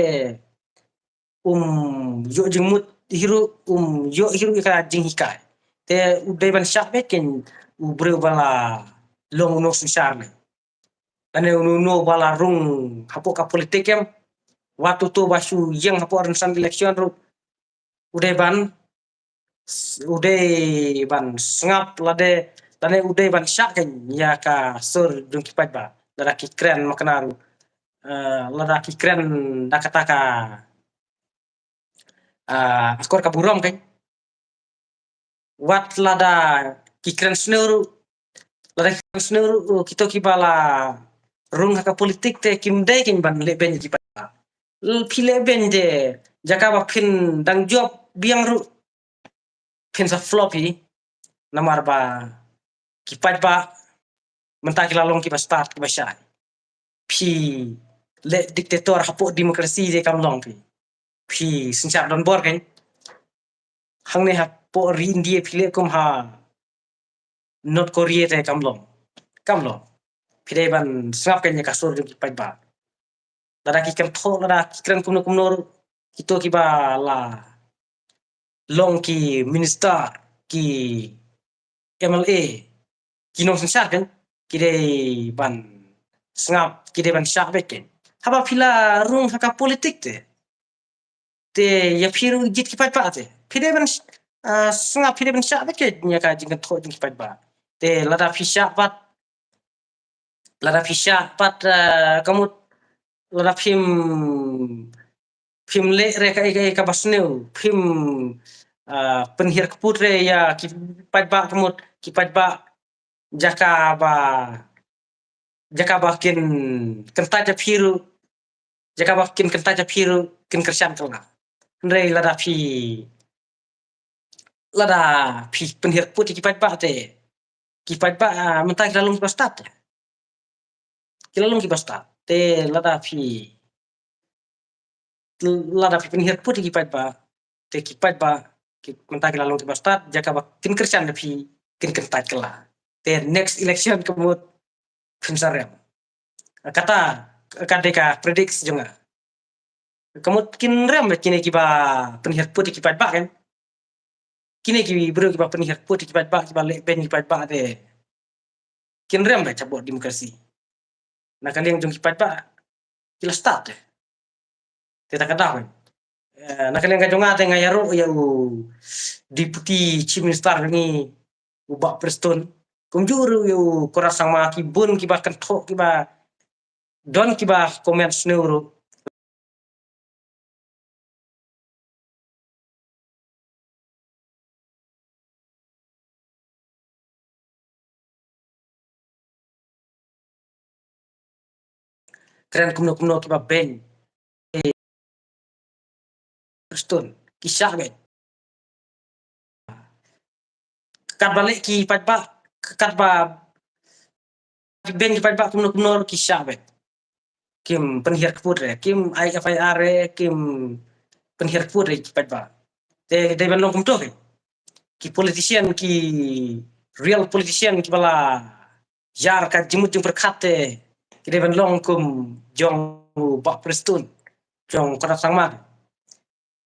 um ïoh jingmut hi ruh, um ïoh hi ruh ïa ka jinghikai. Te u dei ban shah beit kein u briew ba la long u nongsynshar ne. Lane uno uno ba la rung hapoh ka politik em. Wat uto ba shu ïeng hapoh rynsan election ruh. U dei ban, u dei ban sngap lade, lane u dei ban shah kein ïa ka sur jong ki paidbah. Lada ki kren makna ruh. Eh, lada ki kren da kata ka, ah, akor ka burom kein. Wat lada ki kren sniew ruh, lada ki kren sniew ruh, uh, kito kiba la rung ha ka politik te kim dei kein ban leh beiñ ïa ki paidbah. L-, phi leh beiñ te, jaka ba phin dang jop biang ruh, phin sa flop hi, namar ba ki paidbah mynta ki la long kiba stad kiba shai. Phi leh dictator hapoh demokrasi te kam long phi. Phi synshar donbor kein. Hangne hapoh ri India phi leh kum ha North Korea te kam long. Kam long. Phi dei ban sngap kein ïa ka sur jong ki paidbah. Lada ki kynthoh, lada ki kren kumno kumno ruh, kito kiba la long ki minister, ki M L A, ki nongsynshar kein, ki dei ban sngap, ki dei ban shah beit kein. Haba phi la rung ha ka politik te, te ïa phi ruh jied ki paidbah te, phi dei ban sh-, ah, sngap, phi dei ban shah beit kein ïa ka jingkynthoh jong ki paidbah. Te lada phi shah pat, lada phi shah pat, ah, ka mut, lada phim, phim leh re kaei kaei kaba sniew, phim, ah, pynhiar kput re ïa ki paidbah ka mut, ki paidbah jaka ba, jaka ba kin kyntait ïa phi ruh, jaka ba kin kyntait ïa phi ruh kin kyrshan kylla. Hynrei lada phi, lada phi pynhiar kput ïa ki paidbah te, ki paidbah, ah, mynta ki la long kiba stad. Ki la long kiba stad. Te lada phi, lada phi pynhiar kput ïa ki paidbah, te ki paidbah, ki, mynta ki la long kiba stad, jaka ba kin kyrshan ïa phi kin kyntait kylla. Te next election ka mut phin sa rem. Kata ka dei ka predict jong nga. Ka mut kin rem beit kine kiba pynhiar kput ïa ki paidbah kan. Kine ki briew kiba pynhiar kput ïa ki paidbah, kiba leh beiñ ïa ki paidbah te kin rem beit shapoh demokrasi. Na ka liang jong ki paidbah ki la start te. Te ta ka daw kan. Eh, na ka liang ka jong nga te nga ïaroh ïa u Deputy Chief Minister jong ngi, u Bah Prestone. Kumjuh ruh ïa u Conrad Sangma, ki bun kiba kynthoh, kiba don kiba comment sniew ruh. Kren kumno kumno kiba beiñ. Prestone, ki shah beit. Katba leh ki paidbah, katba beiñ ki paidbah kumno kumno ki shah beit. Kim pynhiar kput re, kim ai F I R re, kim pynhiar kput re ki paidbah. Te dei ban long kumto re. Ki politician, ki real politician kiba la ïar ka jingmut jingpyrkhat te ki dei ban long kum jong u Bah Prestone, jong Conrad Sangma.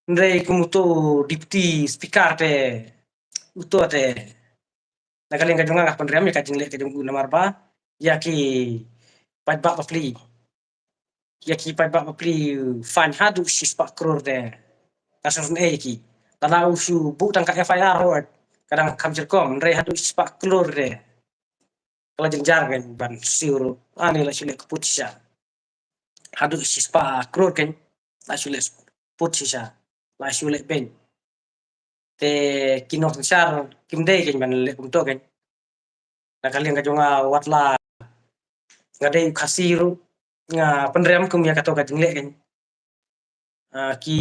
Hynrei kum uto u Deputy Speaker te, uto te, na ka liang ka jong nga nga pynrem ïa ka jingleh ka jong u namar ba ïa ki paidbah bapli, ïa ki paidbah bapli fine haduh shispah klur te. Ka sngewsih ïa ki. Lada u shu buh tang ka F I R ruh ka dang kham jyrkom, hynrei haduh shispah klur te. Ka la jynjar kan ban siew ruh. Ani la shu leh kput shisha. Haduh shispah klur kan la shu leh kput shisha. La shu leh beiñ. Te ki nongsynshar kim dei kan ban leh kumto kan. Na ka liang ka jong nga, wat la nga dei u Khasi ruh nga pynrem kum ïa kato ka jingleh kan. Ah, ki,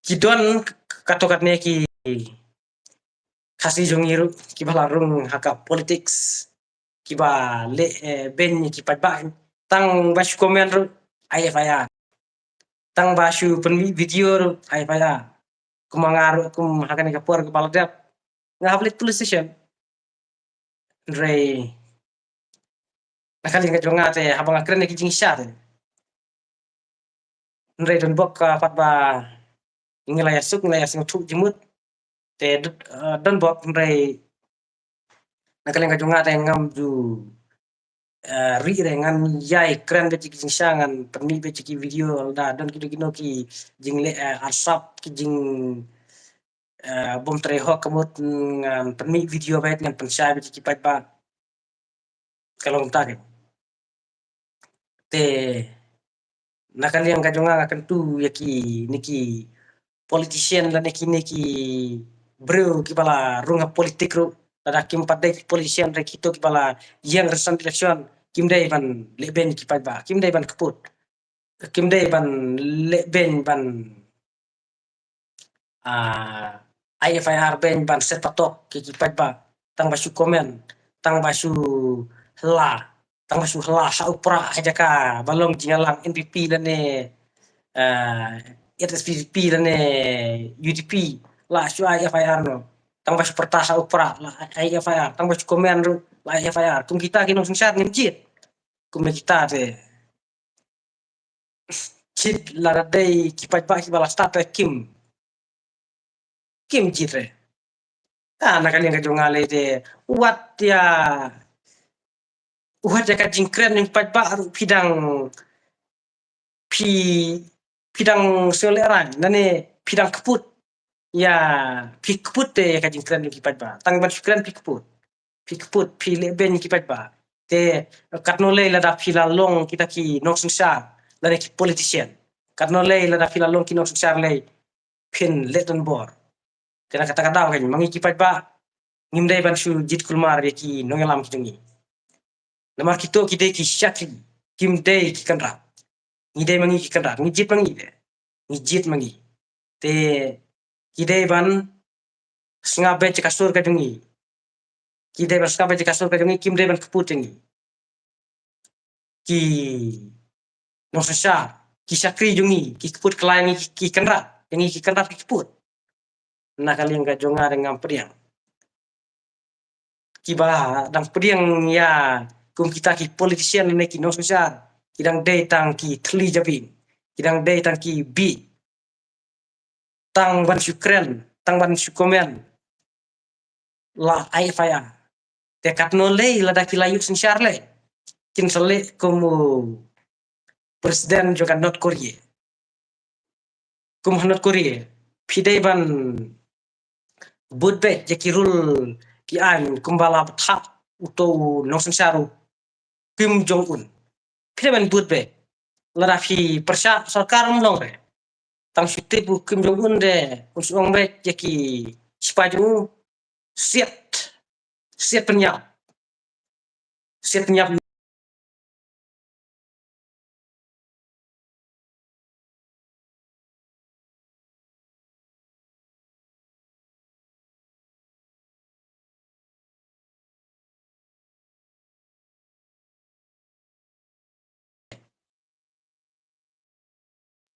ki don kato katne ki Khasi jong ngi ruh kiba la rung ha ka politics, kiba leh, eh, beiñ ïa ki paidbah. Tang ba shu comment ruh ai F I R. Tang ba shu pynmih video ruh ai F I R. Kum nga ruh kum ha kane ka por kaba la dep nga hap leit police station. Hynrei na ka liang ka jong nga te haba nga kren ïa ki jingshisha te, hynrei don bok ka pat ba ngi la ïasuk, ngi la ïasuk thuh jingmut. Te d-, eh, don bok, hynrei na ka liang ka jong nga te ngam ju, eh, ri re, ngan ïai kren beit ïa ki jingshisha, ngan pynmih beit ïa ki video, lada don kino kino ki jingleh, eh, arsap, ki jing, eh, bym trei hok ka mut, ngan pynmih video beit, ngan pynshai beit ïa ki paidbah. Ka long kumta kan. Te na ka liang ka jong nga nga kyntu ïa kine ki politician lane kine ki briew kiba la rung ha politik ruh, lada kim pat dei ki politician re, kito kiba la ïeng recent election, kim dei ban leh beiñ ki paidbah, kim dei ban kput, kim dei ban leh beiñ ban, ah, ai F I R beiñ ban set patok ïa ki paidbah, tang ba shu comment, tang ba shu hla, tang ba shu hla sha u Prah ha jaka ba long jingïalang N P P lane, ah, H S P D P lane U D P, la shu ai F I R noh. Tang ba shu pyrta sha u Prah la ai F I R, tang ba shu comment ruh la ai F I R. Kum kita ki nongsynshar ngim jied. Kum kita te jied, lada dei ki paidbah kiba la start te kim, kim jied re. Ah, na ka liang ka jong nga lei te, wat ïa, wat ïa ka jingkren jong ki paidbah ruh phi dang, phi, phi dang sngewlehrain lane phi dang kput. Ïa, phi kput te ïa ka jingkren jong ki paidbah. Tang ban shu kren phi kput. Phi kput, phi leh beiñ ki paidbah. Te katno lei lada phi la long kita ki nongsynshar lane ki politician. Katno lei lada phi la long ki nongsynshar lei phin leh donbor. Te na kata ka daw kan, ma ngi ki paidbah ngim dei ban shu jied kulmar ïa ki nongïalam ki jong ngi. Namar kito ki dei ki shakri, kim dei ki kynrad. Ngi dei ma ngi ki kynrad, ngi jied ma ngi de. Ngi jied ma ngi. Te ki dei ban sngap beit ïa ka sur ka jong ngi. Ki dei ban sngap beit ïa ka sur ka jong ngi, kim dei ban kput ïa ngi. Ki nongsynshar, ki shakri jong ngi, ki kput kylla ïa ngi ki, ki kynrad, ïa ngi ki kynrad ki kput. Na ka liang ka jong nga te ngam pdiang. Kiba dang pdiang ïa kum kita ki politician ne ki nongsynshar, ki dang dei tang ki thylli jabieng. Ki dang dei tang ki bi. Tang ban shu kren, tang ban shu comment. La ai F I R. Te katno lei lada ki la ïoh synshar lei. Kin sa leh kum u president jong ka North Korea. Kum ha North Korea. Phi dei ban bud beit ïa ki rule ki aiñ kumba la bthah uto u nongsynshar u Kim Jong Un. Phi dei ban bud beit. Lada phi pyrshah sorkar um long re. Tang shu tip u Kim Jong Un re, un shu ong beit ïa ki sipai jong u, siat, siat pynïap. Siat pynïap.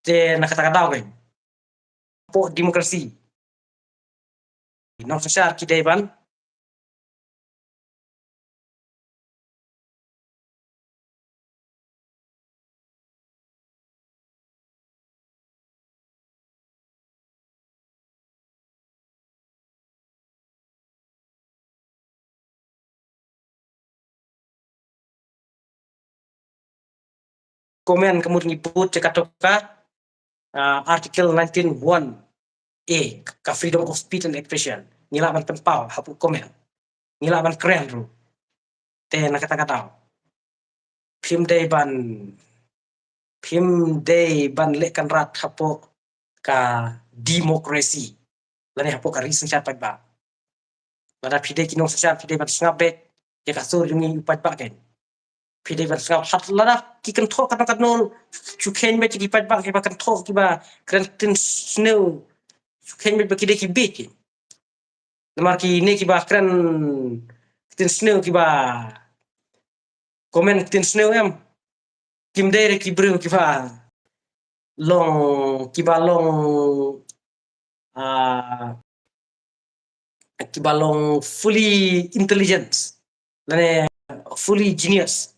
Te na kata ka daw kan, hapoh demokrasi, nongsynshar ki dei ban comment ka mut ngi bud ïa kato ka, ah, Article nineteen one A, ka freedom of speech and expression. Ngi lah ban pynpaw hapoh comment. Ngi lah ban kren ruh. Te na kata ka daw, phim dei ban, phim dei ban leh kynrad hapoh ka demokrasi lane hapoh ka ri synshar paidbah. Lada phi dei ki nongsynshar phi dei ban sngap beit ïa ka sur jong ngi u paidbah kan. Phi dei ban sngap, lada ki kynthoh katno katno, shu kheiñ beit ïa ki paidbah kiba kynthoh, kiba kren ktien sniew, shu kheiñ beit ba ki dei ki bieit. Namar kine kiba kren ktien sniew, kiba comment ktien sniew em, kim dei re ki briew kiba long, kiba long, ah, kiba long fully intelligent lane fully genius.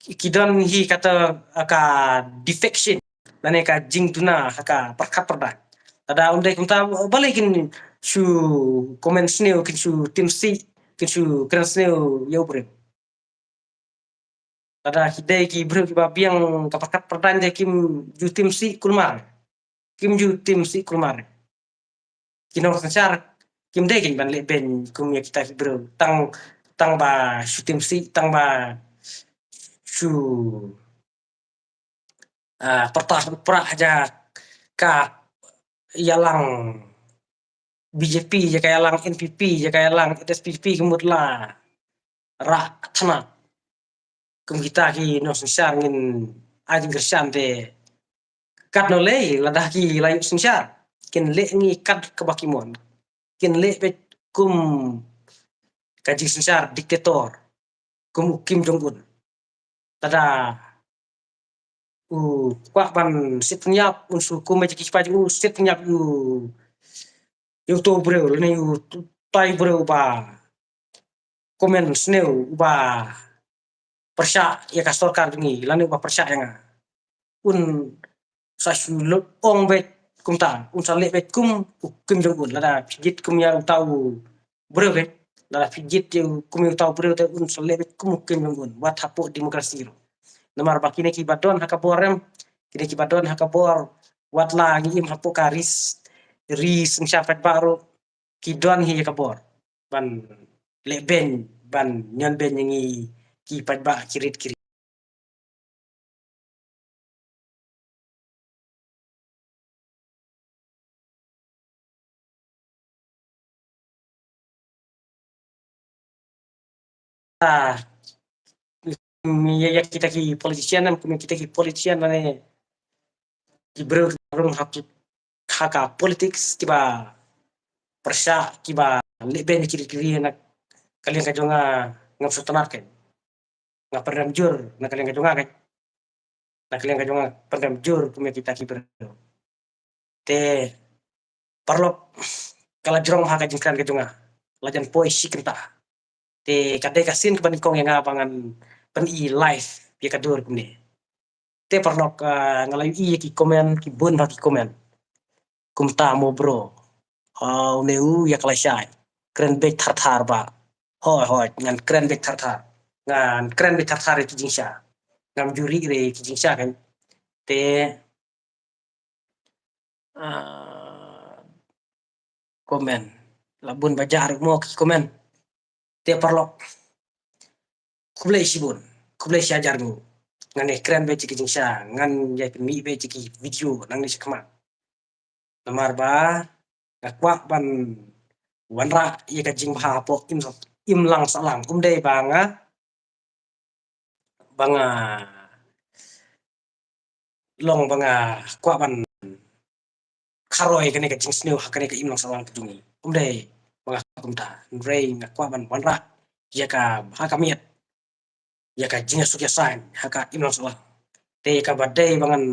Ki, ki don hi kata, ah, ka defection lane ka jingduna ha ka pyrkhat pyrdaiñ. Lada ym dei kumta, balei kin shu comment sniew, kin shu tim sih, kin shu kren sniew ïa u briew. Lada ki dei ki briew kiba biang ka pyrkhat pyrdaiñ te kim ju tim sih kulmar. Kim ju tim sih kulmar. Ki nongsynshar kim dei kin ban leh beiñ kum ïa kita ki briew. Tang, tang ba shu tim sih, tang ba shu, ah, pyrta prah ïa ka ïalang B J P, ïa ka ïalang N P P, ïa ka ïalang H S P D P, ka mut la rah thnat. Kum kita ki nongsynshar ngin ai jingkyrshan te katno lei lada ki la ïoh synshar, kin leh ngi kat kaba ki mon. Kin leh beit kum ka jingsynshar dictator kum u Kim Jong Un. Lada u kwah ban siat pynïap, un shu kum ïa ki sipai jong u, siat pynïap ïa u, ïa uto u briew lane ïa utai u briew uba comment sniew, uba pyrshah ïa ka sorkar jong ngi lane uba pyrshah ïa nga. Un sa shu lut ong beit kumta, un sa leh beit kum u Kim Jong Un. Lada phi jied kum ïa uta u briew beit, lada phi jied ïa u kum ïa uta u briew te un sa leh beit kum u Kim Jong Un. Wat hapoh demokrasi ruh. Namar ba kine kiba don ha ka bor em, kine kiba don ha ka bor, wat la ngi im hapoh ka ri, ri synshar paidbah ruh, ki don hi ïa ka bor ban leh beiñ, ban ñion beiñ ïa ngi ki paidbah ki rit ki rit. Ah, kum ïa, ïa kita ki politician, kum ïa kita ki politician lane ki briew kiba rung ha ki, ha ka politics, kiba pyrshah, kiba leh beiñ ïa ki ri ki ri, na ka liang ka jong nga ngam sngewtynnat kein. Nga pyndem jur na ka liang ka jong nga kein. Na ka liang ka jong nga pyndem jur kum ïa kita ki briew. Te paralok, ka la jrong ha ka jingkren ka jong nga, la jan poi shi kynta. Te ka dei ka sien kaba nyngkong ïa nga ba ngan pyni live ïa ka dur kumne. Te paralok, ah, nga la ïohi ïa ki comment, ki bun bha ki comment. Kumta mo bro. Ah, une u ïa ka lashai. Kren beit thar thar ba. Hooid, hooid, ngan kren beit thar thar. Ngan kren beit thar thar ïa ki jingshisha. Ngam ju rieh re ïa ki jingshisha kan. Te, ah, comment. La bun ba jah ruh mo ki comment. Te paralok. Khublei shibun. Khublei shi hajar nguh. Ngan ïa kren beit ïa ki jingshisha. Ngan ïa pynmih beit ïa ki video nangne shakhmat. Namar ba nga kwah ban wanrah ïa ka jingbha hapoh im, imlang sahlang. Um dei ba nga, ba nga long ba nga kwah ban kharoi kane ka jingsniew ha kane ka imlang sahlang ka jong ngi. Um dei ba nga kwah kumta. Hynrei nga kwah ban wanrah ïa ka ha ka miet, ïa ka jingïasuk ïasaiñ ha ka imlang sahlang. Te ïa kaba dei ba ngan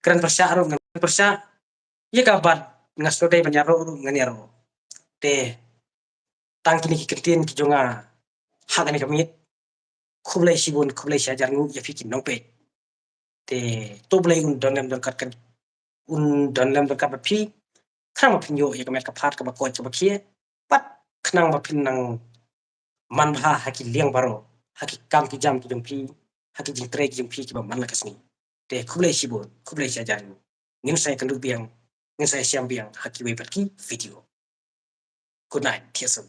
kren pyrshah ruh ngan kren pyrshah. Ïa kaba nga shu dei ban ïaroh ruh ngan ïaroh. Te tang kine ki kyntien ki jong nga ha kane ka miet. Khublei shibun, khublei shi hajar nguh ïa phi ki nongpeit. Te to Blei un don lem don kat, un don lem don kat bad phi. Khnang ba phin ïoh ïa ka met ka phad kaba koit kaba khie. Bad khnang ba phin nang man bha ha ki liang baroh, ha ki kam ki jam ki jong phi, ha ki jingtrei ki jong phi kiba man la ka sngi. Te khublei shibun, khublei shi hajar nguh. Ngin sa ïakynduh biang, ngin sa ïashem biang ha kiwei pat ki video. Good night, thied suk.